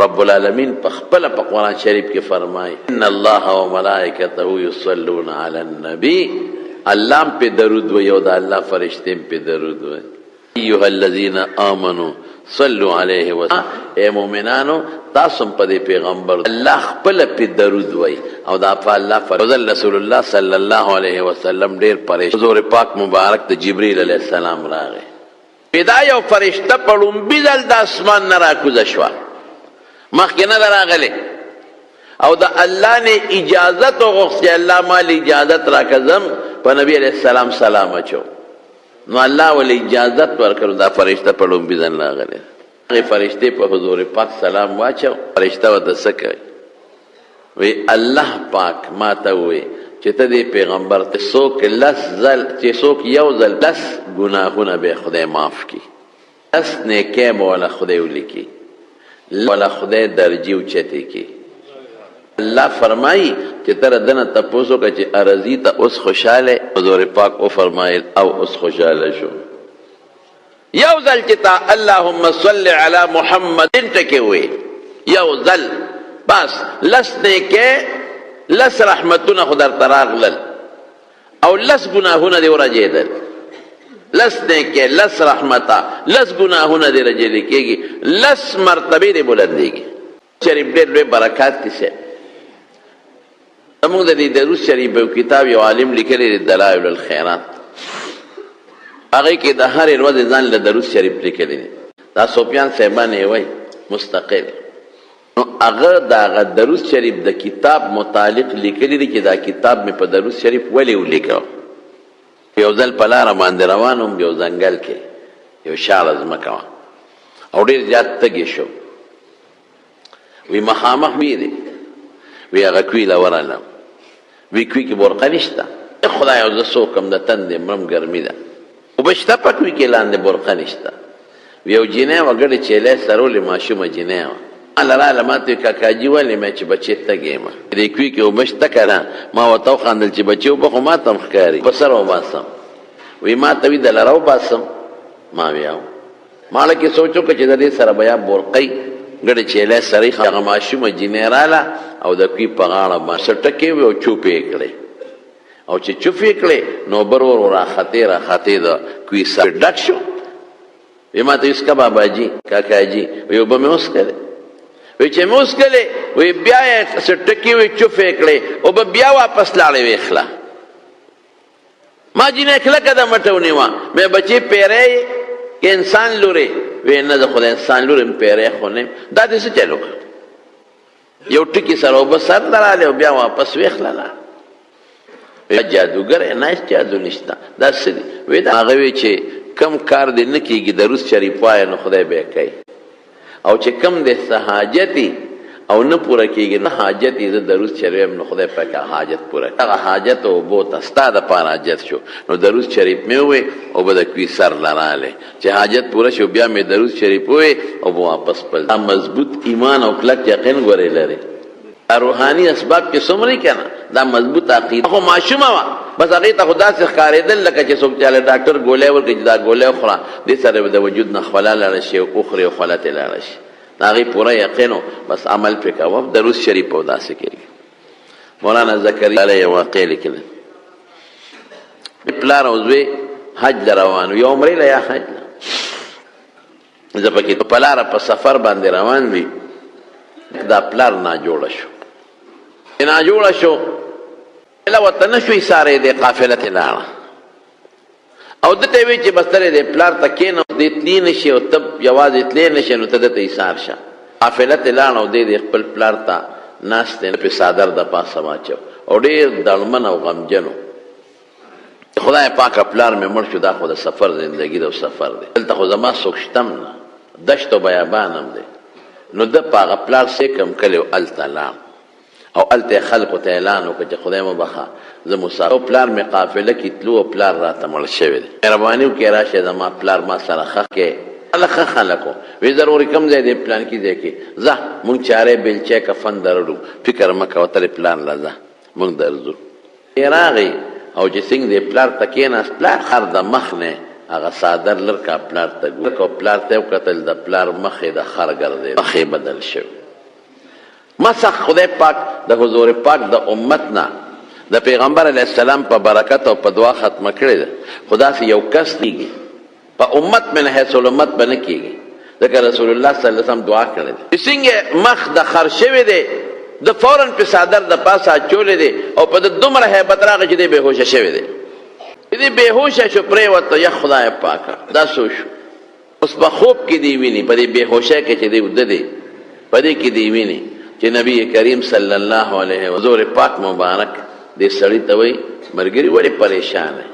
رب العالمین په خپله په قرآن شریف کې فرمایي ان الله وملائکته یصلون علی النبی. الله هم پې درود وایي او د الله فرشتې هم پې درود وایي. ایها الذین آمنو صلو علیه وسلم، ای مؤمنانو تاسو هم په دې پیغمبر الله خپله پې درود وایي او دا په الله فرض. رسول الله صلی الله علیه وسلم ډېر پریشان، حضور پاک مبارک ته جبرئیل علیه السلام راغی، دا یو فرشته په ړومبي ځل د اسمان نه راکوزه شوه، مخکې نه ده راغلې، او د الله نه اجازت وغوښت چې الله مال اجازت راکړه ځم په نبي علیه السلام سلام اچوم. نو الله ول اجازت ورکړو، دا فرشته په ړومبي ځل راغلې. هغې فرشتې په حضور پاک سلام واچو، فرشته ورته څه کوي؟ وی الله پاک ما ته ووی چې ته دې پیغمبر ته څوک لس ځل چې څوک یو ځل لس ګناهونه به خدای معاف کړي، لس نیکۍ به وله خدای ولیکي، وله خدای درجې اوچتې کړي. الله فرمایي چې ته د ده نه تپوس وکړه چې ارضي ته اوس خوشحاله؟ حضور پاک وفرمایل او اوس خوشحاله شو. یو ځل چې تا اللهم صل علی محمد ټکی وې، یو ځل بس لس نیکۍ لس رحمتونه خو درته راغلل او لس ګناهونه دې ورجېدل، لس نیکۍ لس رحمته لس ګناهونه دې رجېدل کېږي، لس مرتبې دې بلندېږي. شریف ډېر لوی برکات دي صاحب. زموږ د دې دروس شریف یو کتاب یو عالم لیکلی دی، دلایل الخیرات، هغې کې د هرې ورځې ځان له دروس شریف لیکلی دی. دا سفیان صاحبان یې وایي مستقل، نو هغه د هغه دروس شریف د کتاب متعلق لیکلی دی چې دا کتاب مې په دروس شریف ولې ولیکه. یو ځل په لاره باندې روان وم، یو ځنګل کې یو شاړه ځمکه وه او ډېر زیات تږی شو. وی مخامخ وی دی، وی هغه کوی له ورغلم، وی کوی کې برقه نشته، خدای او زه څوک یم د تندې مرم، ګرمي ده، اوبه شته په کوی کې لاندې برقه نشته. وی یو جینۍ وه ګډې چیلۍ سرولې ماشومه جینۍ وه، ماله راغله ما ته وی کاکاجي ولې؟ مې چې بچې تږی یم، دې کوی کې اوبه شته که نه؟ ما ورته وخندل چې بچې اوبه خو ما ته هم ښکاري، په سر وباسم. وی ما ته وی دله راوباسم، ما وی او ما لکه سوچ وکړ چې د دې سره بیا بورقۍ ګډې چیلۍ سرې. هغه ماشومه جینۍ راله او د کوی په غاړه باندې څه ټکې وې او چوپې یې کړې، او چې چوف یې کړې نو بر ور راختې راختې د کوی سر ډک شو. وی ما ته وی څکه باباجي کاکاجي، وی اوبه مې وڅښلې. وی چې مې وڅښلې وی بیا یې څه ټکې وې چوف یې کړې، اوبه بیا واپس لاړې ویخله. ما جینۍ کلکه د مټه ونیوه، مې بچې پیری یې که انسان لورې؟ وی نه زه خو د انسان لور یم، پیری خو نه یم. دا دې څه چل وکړ؟ یو ټکي سره اوبه سر ته راغلې او بیا واپس ویخلله. جادوګر یې؟ نه، هېڅ جادو نشته، دا څه دي؟ وی دا هغه وی چې کم کار دې نه کېږي دروس شریف وایه نو خدای به یې کوي، او چې کم دې څه حاجت او نه پوره کېږي نه حاجت یې، زه دروس شریف وایم نو خدای پاک هغه حاجت پوره کړي. هغه حاجت اوبو ته ستا دپاره حاجت شو، نو دروس شریف مې ووی اوبه د کوي سر له راغلې، چې حاجت پوره شو بیا مې دروس شریف ووی اوبه واپس خپل. دا مضبوط ایمان او کلک یقین ګورې لري. روحاني اسباب کې څومره که نه دا مضبوط عقیده خو ماشومه وه، بس هغې ته خو داسې ښکارېدل لکه چې څوک چاله ډاکټر ګولی ورکړي چې دا ګولی وخوره دې سره به د وجود نه خوله لاړه شي او وخوري او خوله ترې لاړه شي. د هغې پوره یقین و، بس عمل پرې کوه، دروس شریف او داسې کېږي. مولانا زکریا علیه یو واقع لیکلی، پلار او زوی حج له روان وي، یو عمرې له یا حج له، زه پکې په لاره په سفر باندې روان وي، دا پلار ناجوړه شو، ناجوړه شو، له ورته نه شو ایسارې دی، قافله ترې لاړه او ده ته یې ویل چې بس ته دې پلار ته کښېنه، دی تللی نه شي او ته یوازې تللی نه شې، نو ته ده ته ایسار شه. قافله ترې لاړه او دی دې خپل پلار ته ناست دی، پې څادر د پاسه واچو او ډېر دړمن او غمجن و. خدای پاکه پلار مې مړ شو، دا خو د سفر زندګي ده او سفر دی، دلته خو زما څوک شته هم نه، دشت او بیابان هم دی. نو ده په هغه پلار څه کم کلی و، هلته لاړ او هلته یې خلکو ته اعلان وکړ چې خدای مه بخښه زه مسافر او پلار مې قافله کې تلو او پلار راته مړ شوی دی، مهرباني وکړئ راشئ زما پلار ما سره ښخ کړئ. هلک ښه خلک وو، وی ضروري کوم ځای دی پلان کې ځای کې ځه، مونږ چارې بیلچې کفن درړو، فکر مه کوه ته پلار له ځه مونږ درځو. دی راغی او چې څنګه دی پلار ته کېناست، پلار خر د مخ نه هغه څادر لر کا پلار ته ګوري او پلار ته یې وکتل، د پلار مخ یې د خر ګرځېد، مخ یې بدل شوی. مسخ خدای پاک د حضور پاک د امت نه د پیغمبر علیه السلام په برکت او په دعا ختمه کړې ده، خو داسې یو کس کېږي په امت من حیث الامت به نه کېږي، ځکه رسول الله صلی الله علیه وسلم دعا کړې ده. چې څنګه مخ د خر شوی دی، ده فوراً په څادر د پاسه اچولی دی او په ده دومره هیبت راغی چې دی بېهوشه شوی دی. چې دی بېهوشه شو پرېوته، یا خدای پاکه دا څه وشو؟ اوس په خوب کې دی ویني، په دې بېهوشۍ کې چې دی وده دی، په دې کې دی ویني چې نبی کریم صلی الله علیه وسلم حضور پاک مبارک دې سړي ته وایي، ملګري ولې پریشان یې؟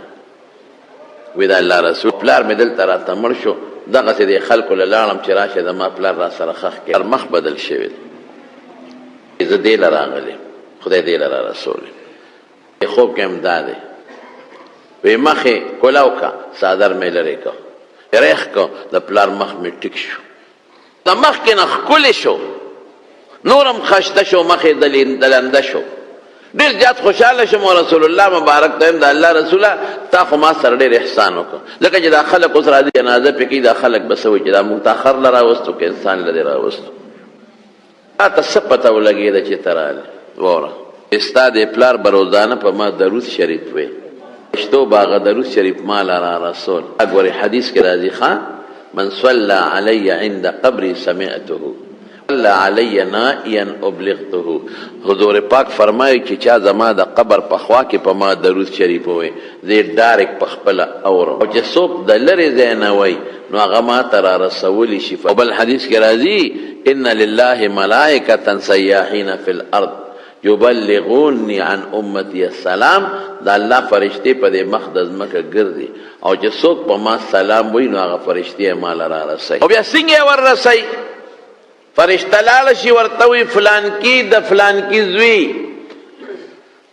وی د الله رسول پلار مې دلته راته مړ شو، دغسې دې خلکو له لاړم چې راشه زما پلار را سره ښخ کړي، مخ بدل شوی دی، زه دې له راغلی، خدای دې له را رسولی. خوب کې هم دا دی، وی مخ یې کولاو که، څادر مې لرې که، رېښ که، د پلار مخ مې ټیک شو، د مخکې نه ښکلی شو، نور هم خشته شو، مخ یې دلنده شو، ډېر زیات خوشحاله شوم. او رسول الله مبارک ته وایم، د الله رسوله تا خو ما سره ډېر احسان وکړ، ځکه چې دا خلک اوس راځي جنازه پرې کوي، دا خلک به څه وایي چې دا موږ تا خر له راوستو که انسان له دې راوستو؟ تا ته څه پته ولګېده چې ته راغلې؟ وره ستا د پلار به روزانه په ما درود شریف وی، پښتو به هغه درود شریف ما له را رسول. ګورې حدیث کې راځي، ښه من صلى علی عند قبري سمعته صلى علی نائیا ابلغته. حضور پاک فرمایي چې چا زما د قبر په خوا کې په ما درود شریف ووی، زه یې ډایرکټ په خپله اورم، او چې څوک د لرې ځای نه وایي نو هغه ما ته را رسولی شي. او بل حدیث کې راځي، ان لله ملائکة سیاحین فی الارض یبلغونی عن امتی السلام. د الله فرشتې په دې مخ د ځمکه ګرځي، او چې څوک په ما سلام وایي نو هغه فرشتې یې ما له را رسوي. او بیا څنګه یې ور رسوي؟ فرشته لاړه شي ورته وایي، فلانکي د فلانکي زوی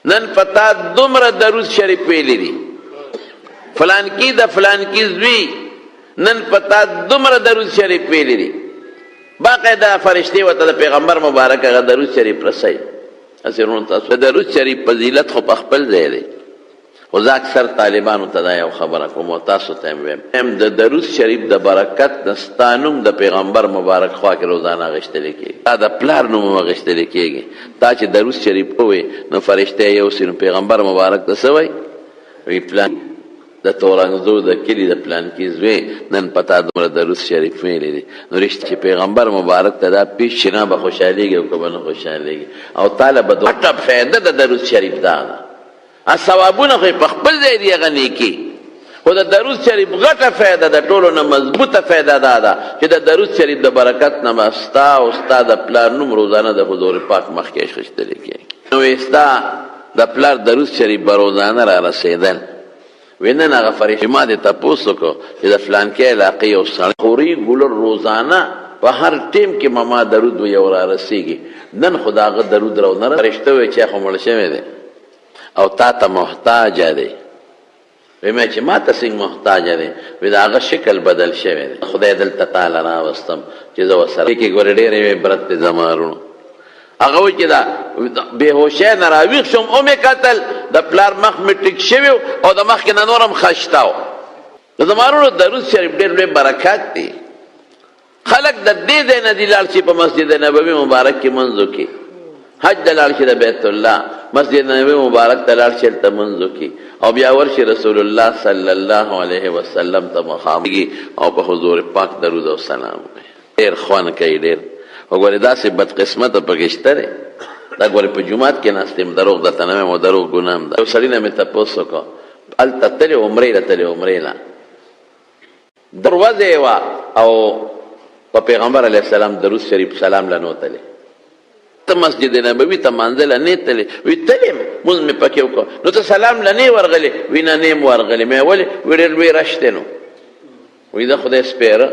نن په تا دومره درود شریف ویلی دي، فلانکی د فلانکی زوی نن په تا دومره درود شریف ویلی دي. باقاعده فرشتې ورته د پیغمبر مبارک هغه درود شریف رسوي. هسې وروڼو تاسو د درود شریف فضیلت خو په خپل ځای دی، خو زه اکثر طالبانو ته دا یو خبره کوم او تاسو ته هم وایم، هم د درود شریف د برکت نه ستا نوم د پیغمبر مبارک خوا کې روزانه اخیستل کېږي، ستا د پلار نوم هم اخیستل کېږي. تا چې درود شریف ووې نو فرشته یې یوسي، نو پیغمبر مبارک ته څه وایي؟ وایي پلان د تورنګزو د کلي د پلانکي زوی نن په تا دومره درود شریف ویلی دی. نو رښتیا چې پیغمبر مبارک ته دا پېښ شي، نه به خوشحالېږي او که به نه خوشحالېږي؟ او تا له به غټه فایده د درود شریف دا ده، ثوابونه خو یې په خپل ځای دي هغه نیکي، خو د درود شریف غټه فایده د ټولو نه مضبوطه فایده دا ده چې د درود شریف د برکت نه به ستا او ستا د پلار نوم روزانه د حضور پاک مخکې اخیستل کېږي. نو ستا د پلار درود شریف به روزانه را رسېدل. وی نن هغه فرشتې ما دې تپوس وکړو چې د فلانکې علاقې یو سړی خو ریګولر روزانه په هر ټیم کې مما درود وایي او را رسېږي، نن خو د هغه درود راونه رسېد. فرشته وویل چې خو مړ شوی دی او تا ته محتاج دی. وی مې چې ما ته څنګه محتاج دی؟ وی د هغه شکل بدل شوی دی، خدای دلته تا له راوستم چې زه ورسره کې ګورې ډېر یو عبرت دی زما وروڼو. هغه وایي چې دا بېهوشۍ نه راویښ شوم، ومې کتل د پلار مخ مې ټیک شوی او د مخکې نه نور هم خشته و. نو زما وروڼو درود شریف ډېر لوی برکت دی. خلک د دې ځای نه دي لاړ شي په مسجد نبوي مبارک کې منځ وکړي، حج ته لاړ شي د بیت الله مسجد نبوي مبارک ته لاړ شي هلته منځ وکړي او بیا ورشي رسول الله صلی الله علیه وسلم ته مخامخ او په حضور پاک درود او سلام ووایي. ډېر خوند کوي ډېر. وګورئ داسې بدقسمته پکې شته دی. دا ګورئ په جومات کې ناست یم، دروغ درته نه وایم او دروغ ګناه هم ده. یو سړي نه مې تپوس وکړ، هلته تللی عمرې له تللی عمرې له دروازه وه او په پیغمبر علیه السلام درود شریف سلام له نه تللی، ته مسجد نبوي ته مانځه له نه تللی؟ وی تللی یم، لمونځ مې پکې وکړ. نو ته سلام له نه ورغلی؟ وی نه، نه یم ورغلی. مې ولې؟ وی ډېر لوی رش دی. نو وی د خدای سپېره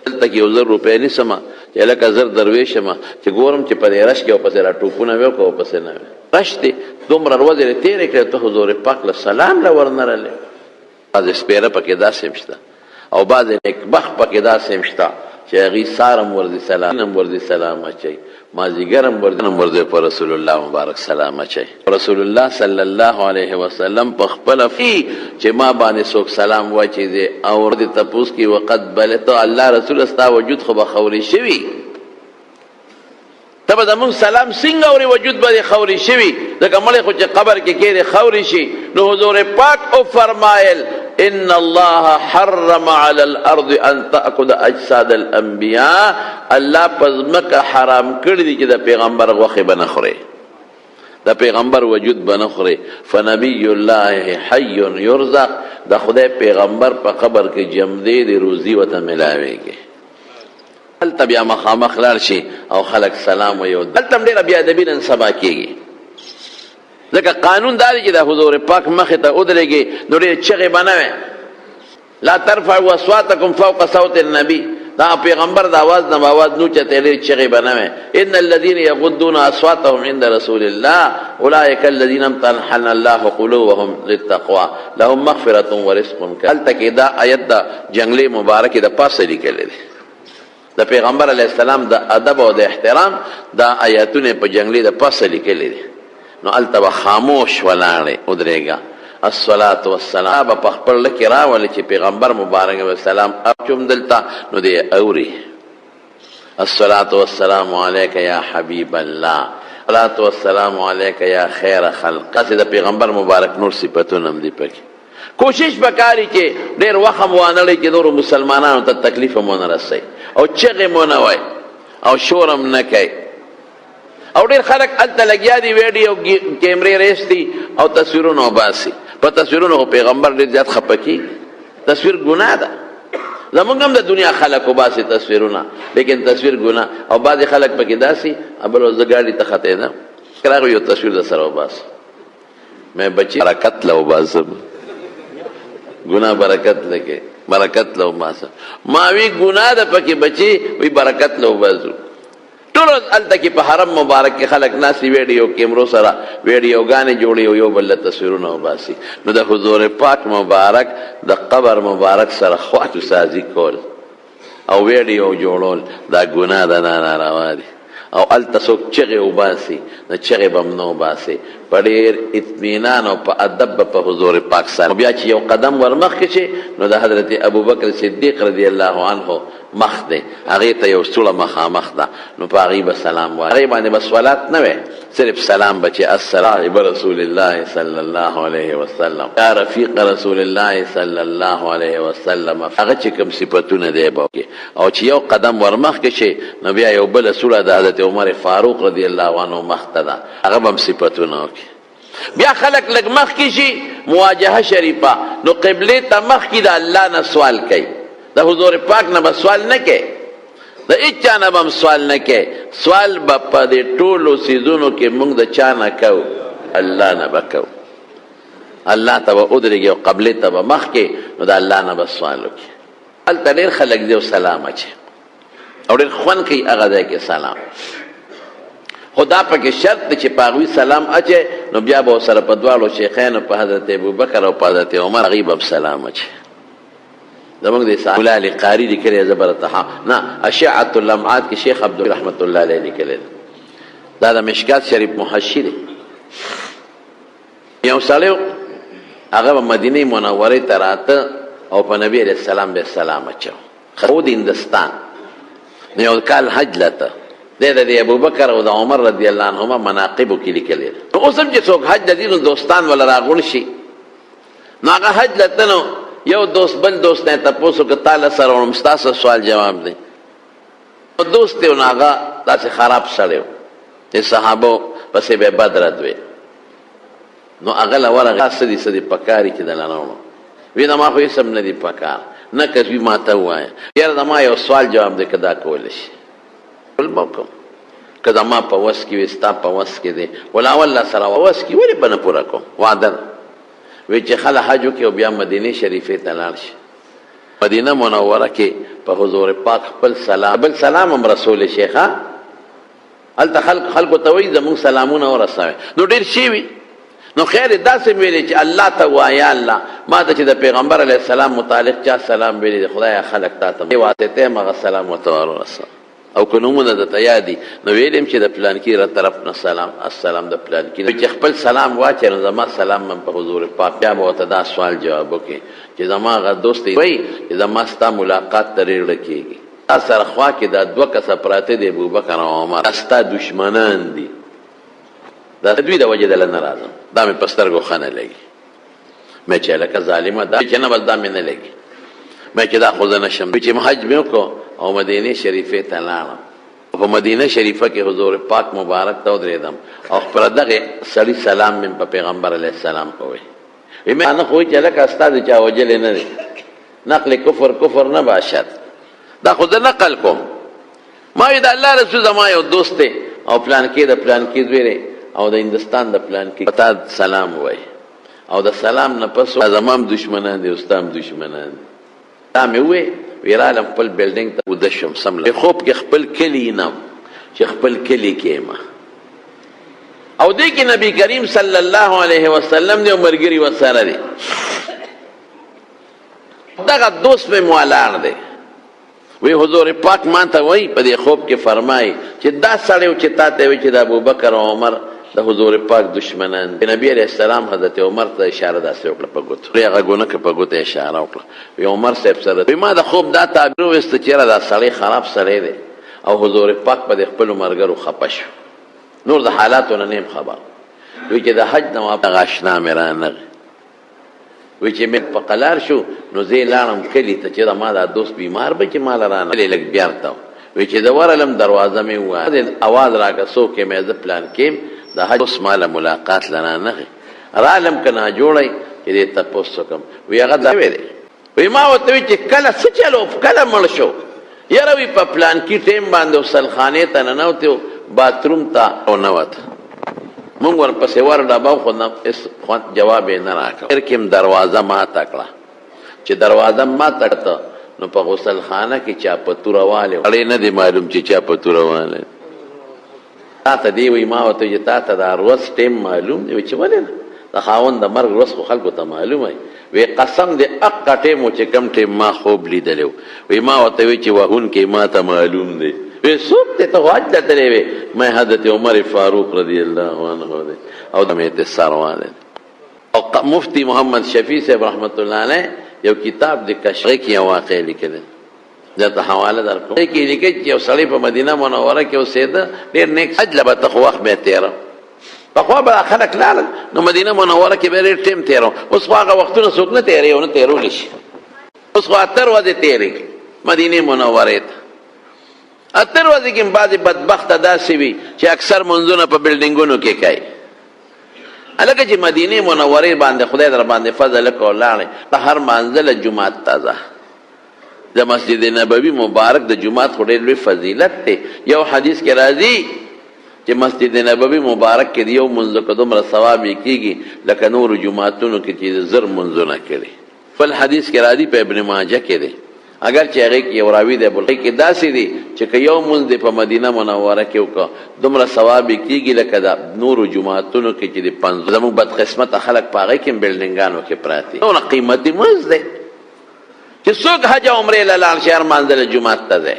دلته کې یو 1000 روپۍ نیسم چې لکه 1000 درویشم چې ګورم چې په دې رش کې ورپسې را ټوپونه وې که ورپسې نه وې. رش دی، دومره ورځې دې تېرې کړې، ته حضور پاک له سلام له ورنه رلې. بعضې سپېره پکې داسې هم شته او بعضې نېکبخت پکې داسې هم شته چې هغوی سهار هم ورځي سلام هم ورځي سلام اچوي، مازدیګر هم ورځي هم ورځي په رسول الله مبارک سلام اچوي. رسول الله صلی الله علیه وسلم په خپله چې ما باندې څوک سلام واچوي زه اور دې تپوس کوي وقد بلغت، الله رسول ستا وجود خو به خورې شوي. ته به زمونږ سلام څنګه اورې؟ وجود به دې خاورې شوي، ځکه مړی خو چې قبر کې کېږي خاورې شي. نو حضور پاک وفرمایل ان الله حرم على الارض ان تاكل اجساد الانبیاء، الله په ځمکه حرام کړي دي چې د پیغمبر غوښې به نه خوري، د پیغمبر وجود به نه خوري. فنبی الله حی یرزق، د خدای پیغمبر په قبر کې جمدې دی، روزي ورته ملاویږي. هلته بیا مخامخ لاړ شي او خلک سلام وایي، دلته هم ډېره بې ادبي نن سبا کېږي، ځکه قانون دا دی چې د حضور پاک مخې ته ودرېږي نو ډېرې چغې به نه وي. لا ترفعوا اصواتکم فوق صوت النبي، دا پیغمبر د आवाज نه आवाज نو چته، ډېرې چغې به نه وي. ان الذين يغضون اصواتهم عند رسول الله اولئک الذين امتحن الله قلوبهم للتقوى لهم مغفرة ورزق كريم. هلته کې دا آیت د جنګلې مبارکې د پاسه لیکلی دی، د پیغمبر علیه السلام د ادب او د احترام دا آیاتونه په جنګلې د پاسه لیکلي دي. نو هلته به خاموش ولاړې ودرېږه، الصلاة والسلام به په خپل زړه کې راولې چې پیغمبر مبارک علیه السلام اچوم دلته، نو دی اوري. الصلاة والسلام علیک یا حبیب الله، الصلاة والسلام علیک یا خیر خلق. داسې د پیغمبر مبارک نور صفتونه هم دي پکې. کوشش پکاري چې ډېر وخت هم وانه لري چې نورو مسلمانانو ته تکلیف هم ونه رسوي او چغې مو نه وایي او شور هم نه کوي. او ډېر خلک هلته لګیا دي، ویډیو کیمرې راایستي او تصویرونه وباسي. په تصویرونو خو پیغمبر ډېر زیات خفه کېږي، تصویر ګناه ده. زمونږ هم د دنیا خلک وباسي تصویرونه، لیکن تصویر ګناه. او بعضې خلک پکې داسې بل ورځ زه ګاډي ته ختېدم، راغی یو تصویر در سره وباسه، مې بچی برکت له وباسم، ګناه برکت لکه برکت له وباسم. ما وی ګناه ده پکې بچی، وی برکت له وباسو. ټول ورځ هلته کې په حرم مبارک کې خلک ناست ویډیو کیمرو سره ویډیوګانې جوړي او یو بل له تصویرونه وباسي. نو د حضور پاک مبارک د قبر مبارک سره خوا سازي کول او ویډیو جوړول دا ګناه ده، دا ناروا دي. او هلته څوک چغې وباسي نو چغې به هم نه وباسي، په ډېر اطمینان او په ادب به په حضور پاک سره. بیا چې یو قدم ورمخکې شي نو د حضرت ابوبکر صدیق رضی الله عنه مخ دی، هغې ته یو سوړه مخامخ ده، نو په هغې به سلام وایي، هغې باندې به صلات نه وی، صرف سلام به چې السلام رسول الله صلی الله علیه وسلم، یا رفیق رسول الله صلی الله علیه وسلم، هغه چې کوم صفتونه دی به وکړي. او چې یو قدم ورمخکې شي نو بیا یو بله سوړه د حضرت عمر فاروق رضی الله عنه مخ ته ده، هغه به هم صفتونه وکړي. بیا خلک لږ مخکې شي مواجهه شریفه، نو قبلې ته مخکې د الله نه سوال کوي، د حضور پاک نه به سوال نه کوي، د هیچا نه به هم سوال نه کوي. سوال به په دې ټولو څیزونو کې موږ د چا نه کوو؟ الله نه به کوو. الله ته به ودرېږي او قبلې ته به مخکې، نو د الله نه به سوال وکړي. هلته ډېر خلک دي او سلام اچوي او ډېر خوند کوي هغه ځای کې سلام، خو دا پکې شرط دی چې په هغوی سلام اچوي نو بیا به ورسره په دواړو شیخانو، په حضرت ابوبکر او په حضرت عمر، هغوی به هم سلام اچوي. زمونږ د مولا علي قاري لیکلی زبرته نه اشعة اللمعات کې شیخ عبد رحمت الله علیه لیکلی، دا د مشکات شریف محشي دی. یو سړی هغه به مدینې منورې ته راته او په نبي علیه السلام به سلام اچو، خو د هندستان نو یو کال حج لته دی، د ابوبکر او د عمر رضی الله عنهما مناقبو کې لیکلی. نو اوس هم چې څوک حج له ځي نو دوستان وله راغونډ شي، نو هغه حج لته نو یو دوست بل دوست نه تپوس وکړه، تا له سره وړم، ستا څه سوال جواب دی. نو دوست دی، نو هغه داسې خراب سړی و چې صحابو پسې به بد رد وی، نو هغه له ورغی، څه دي څه دي پکاري چې دله راوړم؟ وی زما خو هېڅ هم نه دي پکار. نه که زوی ما ته ووایه، یاره زما یو سوال جواب دی که دا کولی شي بل به وکړم، که زما په وس کې وي ستا په وس کې دی، ولا والله سره وس کې ولې به نه پوره کوم، وعده ده. وی چې خله حج وکړي او بیا مدینې شریفې ته لاړ شي، مدینه منوره کې په حضور پاک خپل سلام بل سلام هم رسول شیخه، هلته خلک خلکو ته وایي زموږ سلامونه ورسوي، نو ډېر شی وي. نو خیر داسې ویلې چې الله ته وایه الله ما ته چې د پیغمبر علیه السلام متعلق چا سلام ویلی دی، خدایه خلک تا ته واسطه هم هغه سلام ورته ورسوه، او که نومونه درته یاد دي نو ویل هم چې د پلانکي را طرف نه سلام، السلام د پلانکي، چې خپل سلام واچوي نو زما سلام هم په حضور پاک. بیا به ورته دا سوال جواب وکړي چې زما هغه دوست وایي چې زما ستا ملاقات ته ډېر کېږي، تا سره خوا کې دا دوه کسه پراته دي، ابوبکر او عمر، دا ستا دښمنان دي، دا دوی د وجې دله نه راځم، دا مې په سترګو ښه نه لګي. مې چې لکه ظالمه دا چې نه، بس دا مې نه لګي. مې چې دا خو زه نه شم. چې حج مې وکړو او مدینې شریفې ته لاړم، په مدینه شریفه کې حضور پاک مبارک ته ودرېدم او خپل دغه سړي سلام مې په پیغمبر علیه السلام ووی. وی مې نه خو چې لکه استاد چا وجلې نه دی، نقل کفر کفر نه باشد، دا خو زه نقل کوم. ما وی د الله رسول زما یو دوست دی او پلان کې د پلان کې زوی دی او د هندوستان د پلان کې تا سلام وای، او د سلام نه پس زما هم دښمنان دي او ستا هم دښمنان دي. دا مې ووی، وی رالم خپل بلډینګ ته وده شوم، سم له خوب کې خپل کلی نه چې خپل کلی کې ما او دې کې نبی کریم صلی الله علیه وسلم دی او مرګري وسره دی، دغه دوست مې مولاړ دی. وی حضور پاک ما ته وای په دې خوب کې فرمای چې دا سړی چې تا ته وی چې د ابوبکر او عمر د حضور پاک دشمنان دي. نبی علیہ السلام حضرت عمر ته اشاره داسې وکړه په ګوتو، هغه ګونه کې په ګوتو اشاره وکړه. وی عمر صاحب سره وی ما د خوب دا تعبیر وویست چې یاره دا سړی خراب سړی دی او حضور پاک په دې خپلو ملګرو خپه شو، نور د حالاتو نه نیم خبر. وی چې د حج نه واپس هغه اشنا مې رانغی، وی چې مې په قلار شو نو زه لاړم کلي ته چې ما دا دوست بیمار به چې مال رانه کلی لږ بیرته. وی چې د ورلم دروازه مې ووهله، اواز راکړه څوک یې؟ مې زه پلان کېم د حج اوس ما له ملاقات له رانغی، رالم که ناجوړی چې دې تپوس وکړم. وی هغه دا ویلی، وی ما ورته وی چې کله څه چلو، کله مړ شو؟ یاره وی په پلان کې ټیم باندې غسلخانې ته ننوتی و، باتروم ته ونوته، مونږ ورپسې ور ډبه خو نه هېڅ خوند جواب یې نه راکړ. اخر کې هم دروازه ماته کړه، چې دروازه ماته کړه نو په غسلخانه کې چا په توره والی و، سړی نه دی معلوم چې چا په توره والی. تا ته دی وی ما ورته چې تا ته دا ورځ ټیم معلوم دی؟ وی چې ولې نه، د خاوند د مرګ ورځ خو خلکو ته معلومه وي. وی قسم دې اقه ټیم و چې کوم ټیم ما خوب لیدلی و. وی ما ورته وی چې وهونکی ما ته معلوم دی. وی څوک دی؟ ته خو حج ته تللی وې. ما حضرت عمر فاروق رضی الله عنه دی او د مې ته سر والی. او مفتی محمد شفیع صاحب رحمت الله علیه یو کتاب د کشف کې یو واقع لیکلی، زه ته حواله درکوم. کې لیکي چې یو سړی په مدینه منوره کې اوسېده، ډېر نیک حج له به ته خو وخت به یې تېره، پخوا به خلک لاړل نو مدینه منوره کې به ډېر ټیم تېرو، اوس خو هغه وختونه څوک نه تېروي او نه تېرولی شي. اوس خو اتر ورځې تېرې مدینې منورې ته، اتر ورځې کې هم بعضې بدبخته داسې وي چې اکثر منځونه په بلډینګونو کې کوي. هلکه چې مدینې منورې باندې خدای در باندې فضل وکړ او لاړې، ته هر منزله جومات ته ځه. د مسجد نبوي مبارک د جومات خو ډېر لوی فضیلت دی. یو حدیث کې راځي چې مسجد نبوي مبارک کې د یو مونځ که دومره ثواب یې کېږي لکه نورو جوماتونو کې چې زر مونځونه کړي. بل حدیث کې راځي په ابن ماجه کې دی، اګر چې هغې کې یو راوي دی، بل کې داسې دی چې که یو مونځ دی په مدینه منوره کې وکړه دومره ثواب یې کېږي لکه د نورو جوماتونو کې چې د پنځو. زموږ بدقسمته خلک په هغې کې هم بلډینګانو کې پراته دي. دومره قیمتي مونځ دی چې څوک حج او عمرې له لاړ شي هر مانځه له جومات ته ځي،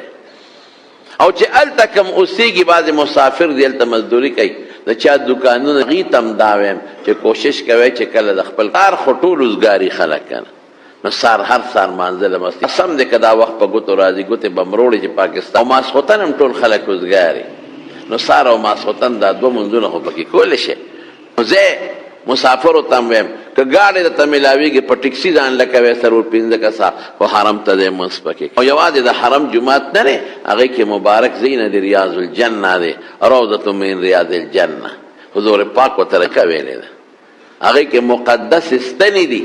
او چې هلته کوم اوسېږي بعضې مسافر دي هلته مزدوري کوي، د چا دوکانونه هغوی ته هم دا وایم چې کوشش کوئ چې کله د خپل کار خو ټول اوزګاري خلک که نه، نو سار هر سار مانځه له مسجد قسم دی که دا وخت په ګوتو راځي ګوتې به مروړي چې پاکستان او ماسخوتن هم ټول خلک اوزګاري، نو سار او ماسخوتن دا دوه مونځونه خو پکې کولی شي. نو زه مسافرو ته هم وایم که ګاډی درته ملاویږي په ټکسي ځان لکوې څلور پنځه کسه خو حرم ته ځئ لمونځ پکې. او یوازې د حرم جومات نه دی، هغې کې مبارک ځایونه دي، ریاض الجنه دی، روضة من ریاض الجنه حضور پاک ورته رکه ویلې ده. هغې کې مقدسې ستنې دي،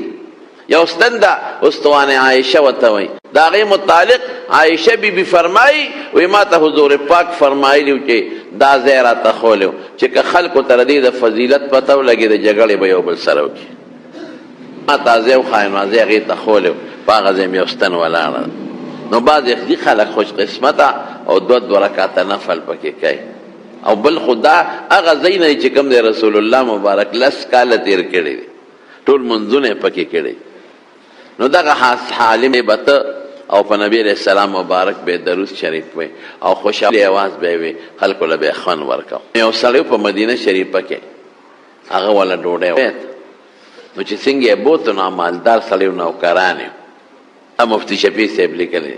یو ستن ده استوانه عائشه ورته وایي، د هغې متعلق عائشه بی بی فرمایي وایي ما ته حضور پاک فرمایلی و چې دا ځای راته ښولی و چې که خلکو ته د دې د فضیلت پته ولګي د جګړې به یو بل سره وکړي. ما ته ځای وښایه نو ځای هغې ته ښولی و، په هغه ځای مې یو ستن ولاړه ده. نو بعضې ښځي خلک خوش قسمته او دوه دوه رکعته نفل پکې کوي. او بل خو دا هغه ځای نه چې کوم دی رسول الله مبارک لس کاله تېر کړي دي، ټول منځونه یې پکې کړي. نو دغه حالم به ته او په نبی علیه السلام مبارک به درود شریف وي او خوشحالي اواز به وي، خلکو له به خوند ورکاو. یو سړی په مدینه شریفه کې هغه وله ډوډۍ نو چې څنګه یې بوته نو مالدار سړی و، نوکران یې. مفتی شفیع صاحب لیکلی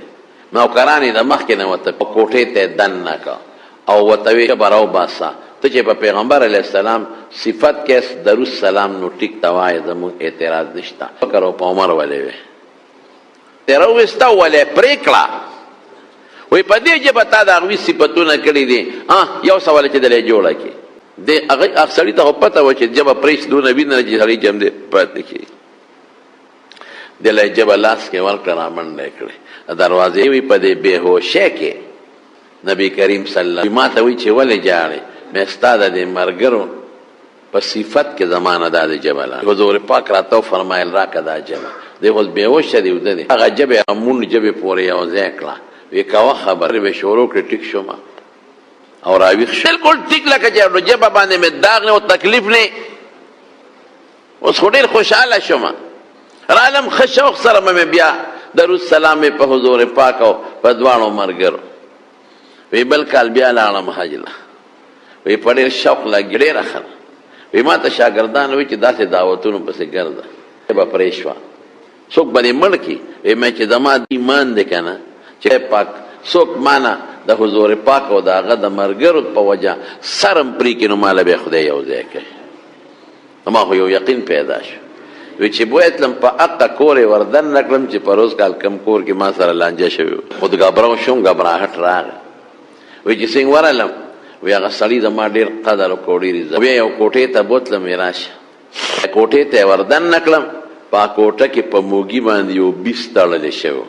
نوکران یې د مخکې نه ورته په کوټې ته یې دننه کړ او ورته ویې ژبه راوباسه، ته چې په پیغمبر علیه السلام صفت کې درود سلام نو ټیک ته وایې زموږ اعتراض نشته. بکر او په عمر ولې وې ته راوویسته او ولې پرې کړه؟ وایي په دې ژبه تا د هغوی صفتونه کړي دي، یو سوال چې دلې جوړه کړي دې هغه سړي ته خو پته وه چې ژبه پرې شي دونه وینه چې سړی جم دی پاتې کېږي. دله یې ژبه لاس کې ورکړه رامنډه یې کړې د دروازې وي په دې بېهوشۍ کې نبی کریم صلی الله ما ته وایي چې ولې ژاړې؟ مې ستا د دې ملګرو په صفت کې زما نه دا د ژبه لاړه. حضور پاک راته وفرمایل راکړه دا ژبه. دی اوس بېهوشه دی وده دی. هغه ژبه یې مونډ ژبې پورې یو ځای کړه وی کوه خبرې مې شروع کړې ټیک شوم او راویښ شوم بالکل ټیک لکه چې ژبه باندې مې داغ نه او تکلیف نه. اوس خو ډېر خوشحاله شوم، رالم ښه شوق سره به مې بیا درود سلام مې په حضور پاک او په دواړو ملګرو. وی بل کال بیا لاړم حج له، وی په ډېر شوق لګي ډېره ښه ده. وی ما ته شاګردان وی چې داسې دعوتونو پسې ګرځه به پرې شوه څوک به دې مړ کړي. وی مې چې زما ایمان دی که نه چې پاک څوک مانه د حضور پاک او د هغه د ملګرو په وجه سرم پرې کړي نو ماله به خدای یو ځای کوي. ما خو یو یقین پیدا شو وی چې بویتلم په اقا کور یې وردن نه کړم چې پروس کال کم کور کې ما سره لانجه شوې وه. خود ګبرو شوم، ګبراهټ راغی. وی چې څنګه ورغلم وی هغه سړي زما ډېر قدر وکړ، ډېر عزت. بیا یو کوټې ته بوتلم، وی راشه. کوټې ته یې وردن نه کړم، په کوټه کې په موږي باندې یو بیز تړلی شوی و،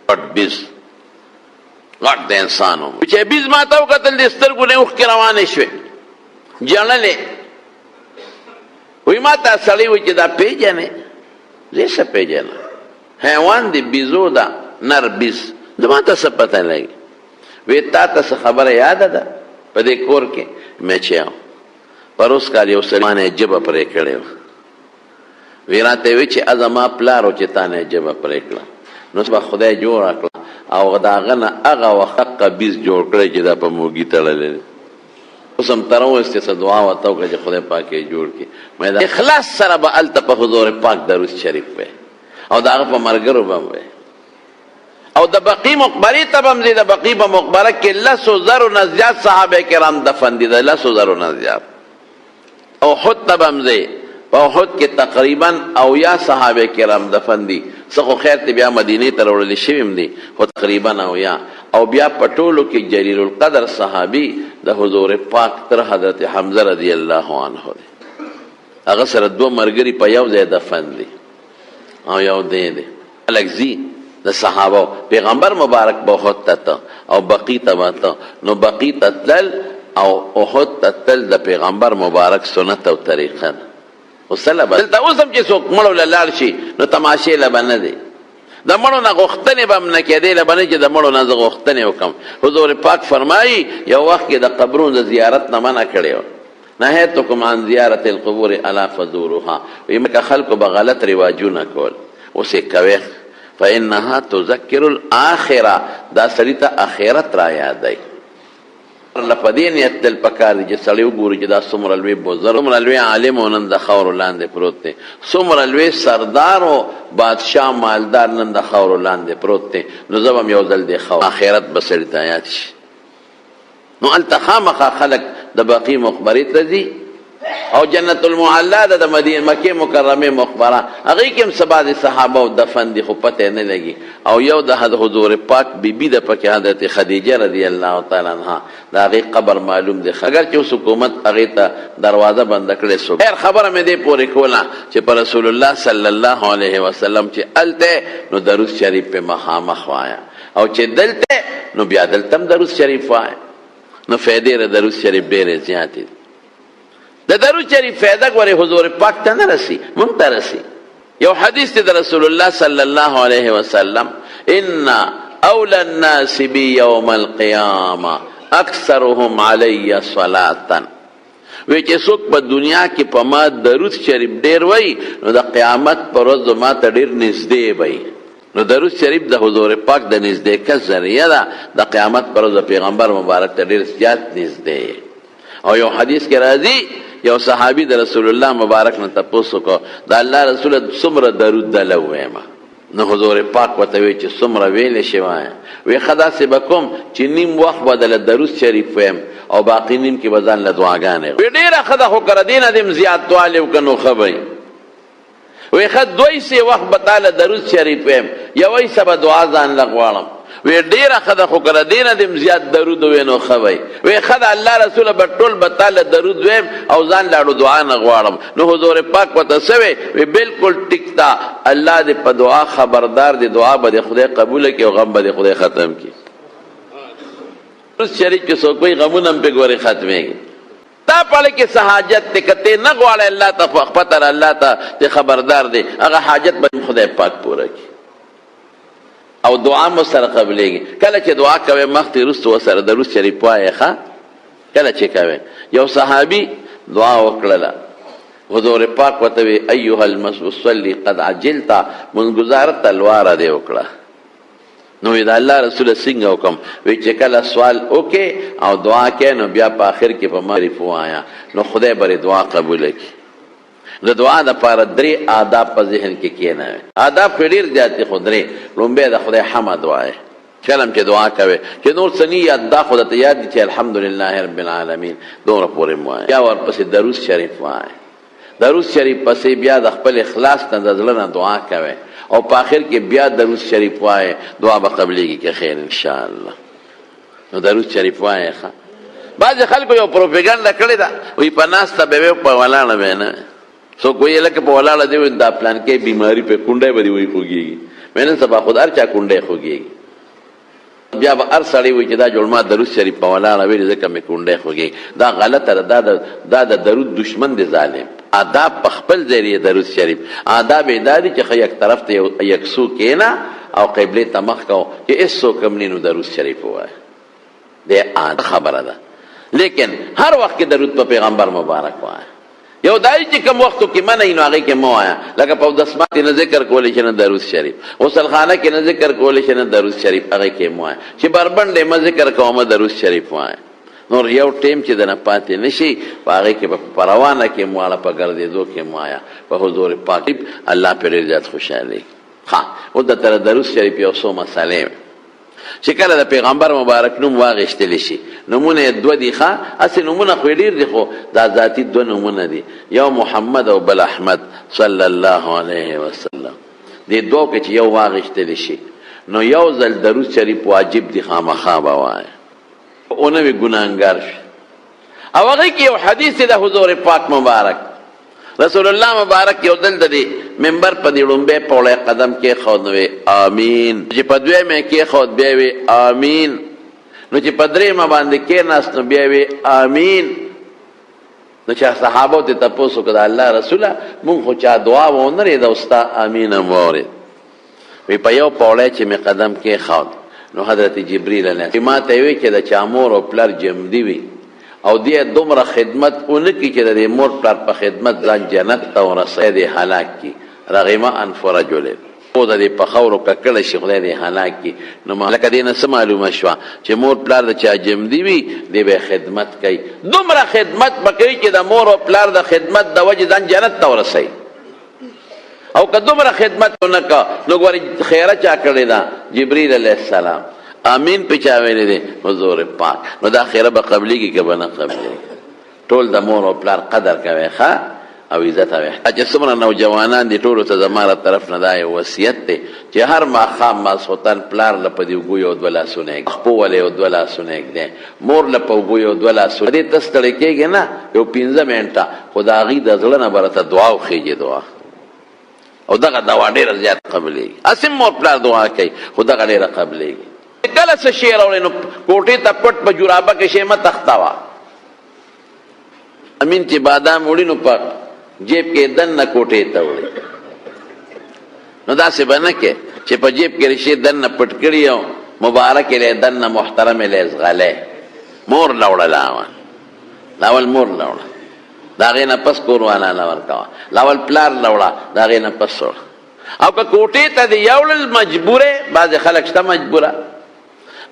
غټ بیز، غټ د انسان و. چې بیز ما ته وکتل، د سترګو نه اوښکې روانې شوې، ژړلې. وی ما ته سړی وی چې دا پیژنې؟ زه یې څه پیژنم، حیوان دی، بیزو ده، نر بیز، زما ته څه پته لګي؟ وی تا ته څه خبره یاده ده په دې کور کې؟ مې چې پروس کال یو سړي ما نه ژبه پرې کړې وه. وی راته وی چې زما پلار و چې تا نه ژبه پرې کړه، نو به خدای جوړه کړه او د هغه نه هغه وخت قبیض جوړ کړی چې دا په موږي تړلی دی. اوس هم تر اوسه څه دعا ورته وکړه چې خدای پاک یې جوړ کړي. مې دا اخلاص سره به هلته په حضور پاک درود شریف وی او د هغه په ملګرو به هم وی او د بقیع مقبرې ته به هم ځي. د بقیع په مقبره کې لسو زرو نه زیات صحابه کرام دفن دي، د لسو زرو نه زیات. احد ته به هم ځي، په احد کې تقریبا اویا صحابه کرام دفن دي. څه خو خیر ته بیا مدینې ته راوړل شوي هم دي، خو تقریبا اویا. او بیا په ټولو کې جلیل القدر صحابي د حضور پاک تر حضرت حمزه رضی الله عنه دی. هغه سره دوه ملګري په یو ځای دفن دي او یو دی دی. خلک ځي د صحابه، پیغمبر مبارک به احد ته ته او بقیع ته به ته، نو بقیع ته تلل او احد ته تلل د پیغمبر مبارک سنت او طریقه ده. خو څه له به دلته اوس هم چې څوک مړو له لاړ شي نو تماشې له به نه دی، د مړو نه غوښتنې به هم نه کېدې له به نه چې د مړو نه زه غوښتنې وکړم. حضور پاک فرمایي یو وخت کې د قبرونو د زیارت نه منع کړې وه، نهیتکم عن زیارت القبور الا فزوروها، وایي مکه خلکو به غلط رواجونه کول، اوس یې کوې، فانها تذکر الاخره، دا سړي ته اخرت را یادوي. له په دې نیت تلل پکار دي چې سړی وګوري چې دا څومره لوی بزرګ، څومره لوی عالم او نن د خاورو لاندې پروت دی، څومره لوی سردار او بادشاه مالدار نن د خاورو لاندې پروت دی، نو زه به هم یو ځل دې خاورو آخرت به سړي ته یاد شي. نو هلته خامخا خلک د بقیع مقبرې ته ځي او جنت المعلا ده د مدینه مکې مکرمې مقبره، هغې کې هم څه بعضې صحابه او دفن دي خو پته یې نه لګي. او یو د حضور پاک بیبي ده پکې، حضرت خدیجه رضی الله تعالی عنها، د هغې قبر معلوم دی، اګر چې اوس حکومت هغې ته دروازه بنده کړې څوک. خیر خبره مې دې پورې کوله چې په رسول الله صلی الله علیه وسلم چې هلته نو درود شریف پې مخامخ وایه او چې دلته نو بیا دلته هم درود شریف وایه، نو فایدې د درود شریف ډېرې زیاتې دي. د درود شریف فایده ګورې حضور پاک ته نه رسي، مونږ ته رسي. یو حدیث دی د رسول الله صلی الله علیه وسلم، ان اولی الناس بی یوم القیامه اکثرهم علی صلاة، وی چې څوک په دنیا کې په ما درود شریف ډیر وای نو د قیامت پر ورځ ما ته ډیر نږدې وي. نو درود شریف د حضور پاک د نږدېکت ذریعه ده، د قیامت پر ورځ پیغمبر مبارک ته ډیر زیات نږدې. او یو حدیث کې راځي یو صحابي د رسول الله مبارک نه تپوس وکړ، د الله رسول څومره درود دله ووایم؟ نو حضور پاک ورته وی چې څومره ویلی شي وایه. وی ښه داسې به کوم چې نیم وخت به دله درود شریف وایم او باقي نیم کې به ځان له دعاګانې. وی ډېره ښه ده خو که دې نه دې هم زیاتوالی وکړه نو ښه به وي. وی ښه دوه حصې وخت به تا له درود شریف وایم، یوه حصه به دعا ځان له غواړم. وی ډېره ښه ده خو که له دې نه دې هم زیات درود ووایې نو ښه به وي. وی ښه ده الله رسوله به ټول به تا له درود وایم او ځان له اړو دعا نه غواړم. نو حضور پاک ورته څه وی؟ وی بلکل ټیک ده، الله دې په دعا خبردار دی، دعا به دې خدای قبوله کړي او غم به دې خدای ختم کړي. درود شریف چې څوک وایي غمونه هم پرې ګورې ختمېږي. تا په اړه کې څه حاجت دی که ته نه غواړې الله ته خو پته ده الله ته ته خبردار دی، هغه حاجت به خدای پاک پوره کړي او دعا مو سره قبلېږي. کله چې دعا کوې مخکې وروسته ورسره درود شریف وایې ښه. کله چې کوې یو صحابي دعا وکړله، حضور پاک ورته وی ایها المصلي قد عجلت، منګزاره تلواره دې وکړه. نو وی د الله رسول څنګه وکم؟ وی چې کله سوال وکې او دعا کې نو بیا په آخر کې په ما شریف ووایا نو خدای به دعا قبوله کړي. د دعا دپاره درې آداب په ذهن کې کېنوي. آداب خو ډېر زیات دي خو درې. لومبی د خدای حمد وایې، کله هم چې دعا کوې چې نور څه نه یاد دا خو درته یاد دي چې الحمدلله رب العالمین دومره پورې هم وایې. بیا ورپسې درود شریف وایې، درود شریف پسې بیا د خپل اخلاص نه د زړه نه دعا کوي او په آخر کې بیا درود شریف وایې، دعا به قبلېږي که خیر انشاءالله. نو درود شریف وایې. ښه بعضې خلکو یو پروپیګنډه کړې ده، وایي په ناسته به وي په ولاړه به نه وي. څوک وایي لکه په ولاړه دی وایي دا پلانکی بیماري په کونډی به دې وایي خوږېږي. وایي نن سبا خو د هر چا کونډی خوږېږي. بیا به هر سړی وایي چې دا جوړ ما درود شریف په ولاړه ویلې ځکه مې کونډی خوږېږي. دا غلطه ده، دا د درود دشمن دی ظالم. آداب په خپل ځای دی درود شریف. آداب یې دا دي چې ښه یک طرف ته یکسو کښېنه او قبلې ته مخ کوه چې هېڅ څوک هم نه نو درود شریف ووایه. دی عادت خبره ده، لیکن هر وخت کې درود په پیغمبر مبارک وایه. یو دای چې کوم وختو کې منع نو هغې کې مه وایه، لکه په اودسمات کې نه ذکر کولی شي نه درود شریف، غسلخانه کې نه ذکر کولی شي نه درود شریف، هغې کې مه وایه. چې بربنډې مه ذکر کوه مه درود شریف وایه. نور یو ټیم چې دنه پاتې نشي په هغې کې په روانه کې مه واړه، په ګرځېدو کې مه وایه. په حضور پاک الله پرې ډېر زیات خوشحالېږي. ښه اوس درته د درود شریف یو څو مسئلې چې کله د پیغمبر مبارک نوم واغشتل شي، نومونه یې دوه دي. ښه هسې نومونه خو یې ډېر دي، خو دا ذاتي دوه نومونه دي، یو محمد او بل احمد صلی الله علیه وسلم. دې دوو کې چې یو واغشتل شي نو یو ځل درود شریف واجب دي، خامخا به وایه، ونه وي ګناهګار شي. او هغې کې یو حدیث دی د حضور پاک مبارک، رسول الله مبارک یو ځل د دې منبر په دې ړومبی پوړی قدم کېښود نو وی آمین، چې په دویمه یې کېښود بیا وی آمین، نو چې په درېیمه باندې کېناست نو بیا وی آمین. نو چې صحابو ته تپوس وکړ د الله رسوله مونږ خو چا دعا ونه رېده او ستا آمین هم واورېد. وی په یو پوړی چې مې قدم کېښود نو حضرت جبریل علیه السلام ما ته وی چې د چا مور او پلار جمدي وي او دی دومره خدمت ونه کړي چې د دې مور پلار په خدمت ځان جنت ته ورسوي، دی هلاک کړي. رغمه انف رجل او د دې په خاورو ککړه شي، خدای دې هلاک کړي. نو ما لکه دې نه څه معلومه شوه چې مور پلار د چا جمدي وي دی به خدمت کوي، دومره خدمت به کوي چې د مور او پلار د خدمت د وجې ځان جنت ته ورسوي. او که دومره خدمت ونه کړ نو ګورې خیره چا کړې ده؟ جبریل علیه السلام. امین په چا ویلی دی؟ حضور پاک. نو دا خیره به قبلیږي که به نه قبلیږي؟ ټول د مور او پلار قدر کوي ښه او عزت او احترام. چې څومره نوجوانان دي ټولو ته زما له طرف نه دا یو وصیت دی چې هر ماښام ماسخوتن پلار له په دې اوږو یو دوه لاسونه ږدي، خپو له یو دوه لاسونه ږدی، مور له په اوږو یو دوه لاسونه دې ته ستړی کېږې نه یو پنځه منټه، خو د هغوی د زړه نه به راته دعا وخېږي. دعا او دغه دعا ډېره زیاته قبلېږي. هسې هم مور پلار دعا کوي خو دغه ډېره قبلېږي. کله څه شی راوړې نو کوټې ته پټ په جورابه کې شی مه تښتوه. امین چې بادام وړي نو په جیب کې دننه کوټې ته وړي، نو داسې به نه کې چې په جیب کې شی دننه پټ کړي او مبارک یې له دننه محترم یې له ځغلی. مور له وړله اول، اول مور له وړه، د هغې نه پس کور والا له ورکوه، اول پلار له وړه، د هغې نه پس وړه. او که کوټې ته دې یوړل مجبوره، بعضې خلک شته مجبوره،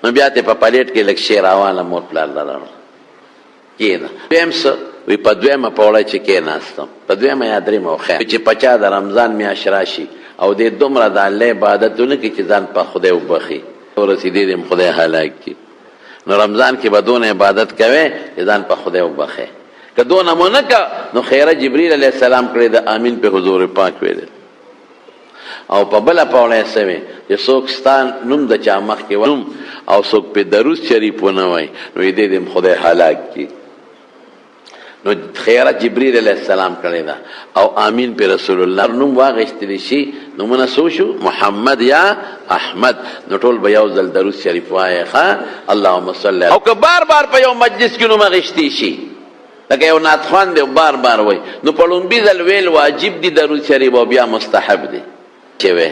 نو بیا ته په پلیټ کې لږ شی راواله مور پلار له راوړه کېنه. دویم څه وي؟ په دویمه پوړۍ چې کېناستم، په دویمه یا درېیمه، خیر چې په چا د رمضان میاشت راشي او دې دومره د الله عبادت ونه کړي چې ځان په خدای وبخي، ورسېدې دې هم خدای هلاک کړي. نو رمضان کې به دونه عبادت کوې چې ځان په خدای وبخې، که دونه مو نه که نو خیره جبریل علیه السلام کړې د امین په حضور پاک ویل. او په بله پوړۍ څه وي چې څوک ستا نوم د چا مخکې نوم او څوک په درود شریف ونه وایي نو دې دې خدای هلاک کړي. نو خیره جبریل علیه السلام کړې ده او امین پر رسول الله نوم واغشتل شي، نومونه څو شو؟ محمد یا احمد. نو ټول به یو ځل درود شریف وایې. ښه، اللهم صل. او که بار بار په یو مجلس کې نوم اخیستی شي، لکه یو نعتخوان دی بار بار وایي، نو په لومبي ځل ویل واجب دي درود شریف او بیا مستحب دی چې وی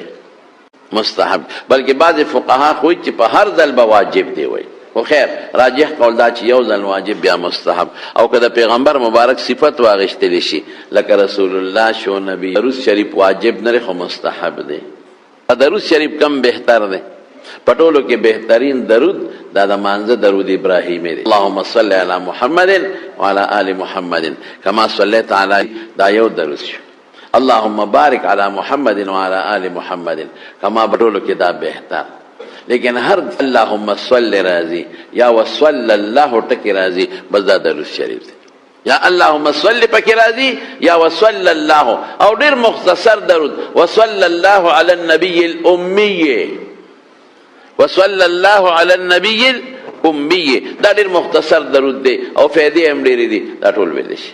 مستحب، بلکې بعضې فقها خو چې په هر ځل به واجب دی وایي، خو خیر راجح قول دا چې یو ځل واجب بیا مستحب. او که د پیغمبر مبارک صفت واغشتل شي لکه رسول الله شو نبی، درود شریف واجب نه خو مستحب دی. درود شریف کم بهتر دی؟ په ټولو کې بهترین درود دا د مانځه درود ابراهیمي دی، اللهم صل علی محمد وعلى آل محمد کما صلیت علی، دا یو درود شو. اللهم بارک علی محمد وعلى آل محمد کما، په ټولو کې دا بهتر. لیکن هر اللهم صل راځي یا وصلی الله ټکی راځي، بس دا درود شریف دی. یا اللهم صل پکې راځي یا وصلی الله، او ډیر مختصر درود وصلی الله علی النبی الأمی، وصلی الله علی النبی الأمی، دا ډیر مختصر درود دی او فائدې هم ډېرې دي، دا ټول ویل شي.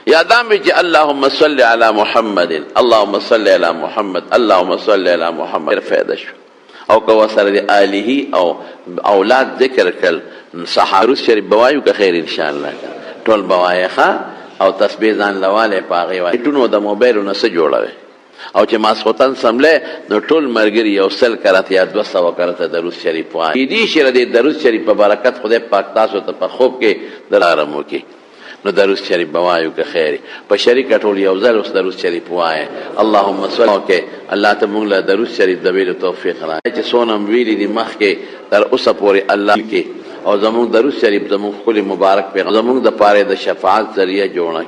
یا دا وی چې اللهم صل علی محمد، اللهم صل علی محمد، اللهم صل علی محمد، فائدہ شو. او که ورسره د آله او اولاد ذکر کړل. درود شریف به وایو که خیر؟ انشاءالله ټول به وایې. ښه، او تسبیح ځان له والی په هغې وایي. ټونو د موبایلونه څه جوړوي؟ او چې ماسخوتن سملی نو ټول ملګري یو 100 کرته یا 200 کرته درود شریف وایي. کېدی شي د دې درود شریف په برکت خدای پاک تاسو ته په خوب کې درارم وکړي. نو درود شریف به وایو که خیر؟ په شریکه ټول یو ځل اوس درود شریف وایې. اللهم صل. کې الله ته مونږ له درود شریف د ویلو توفیق راکړي چې څونه هم ویلي دي مخکې تر اوسه پورې الله کې، او زمونږ درود شریف زمونږ ښکلي مبارک پیغام زمونږ دپاره د شفاعت ذریعه جوړه.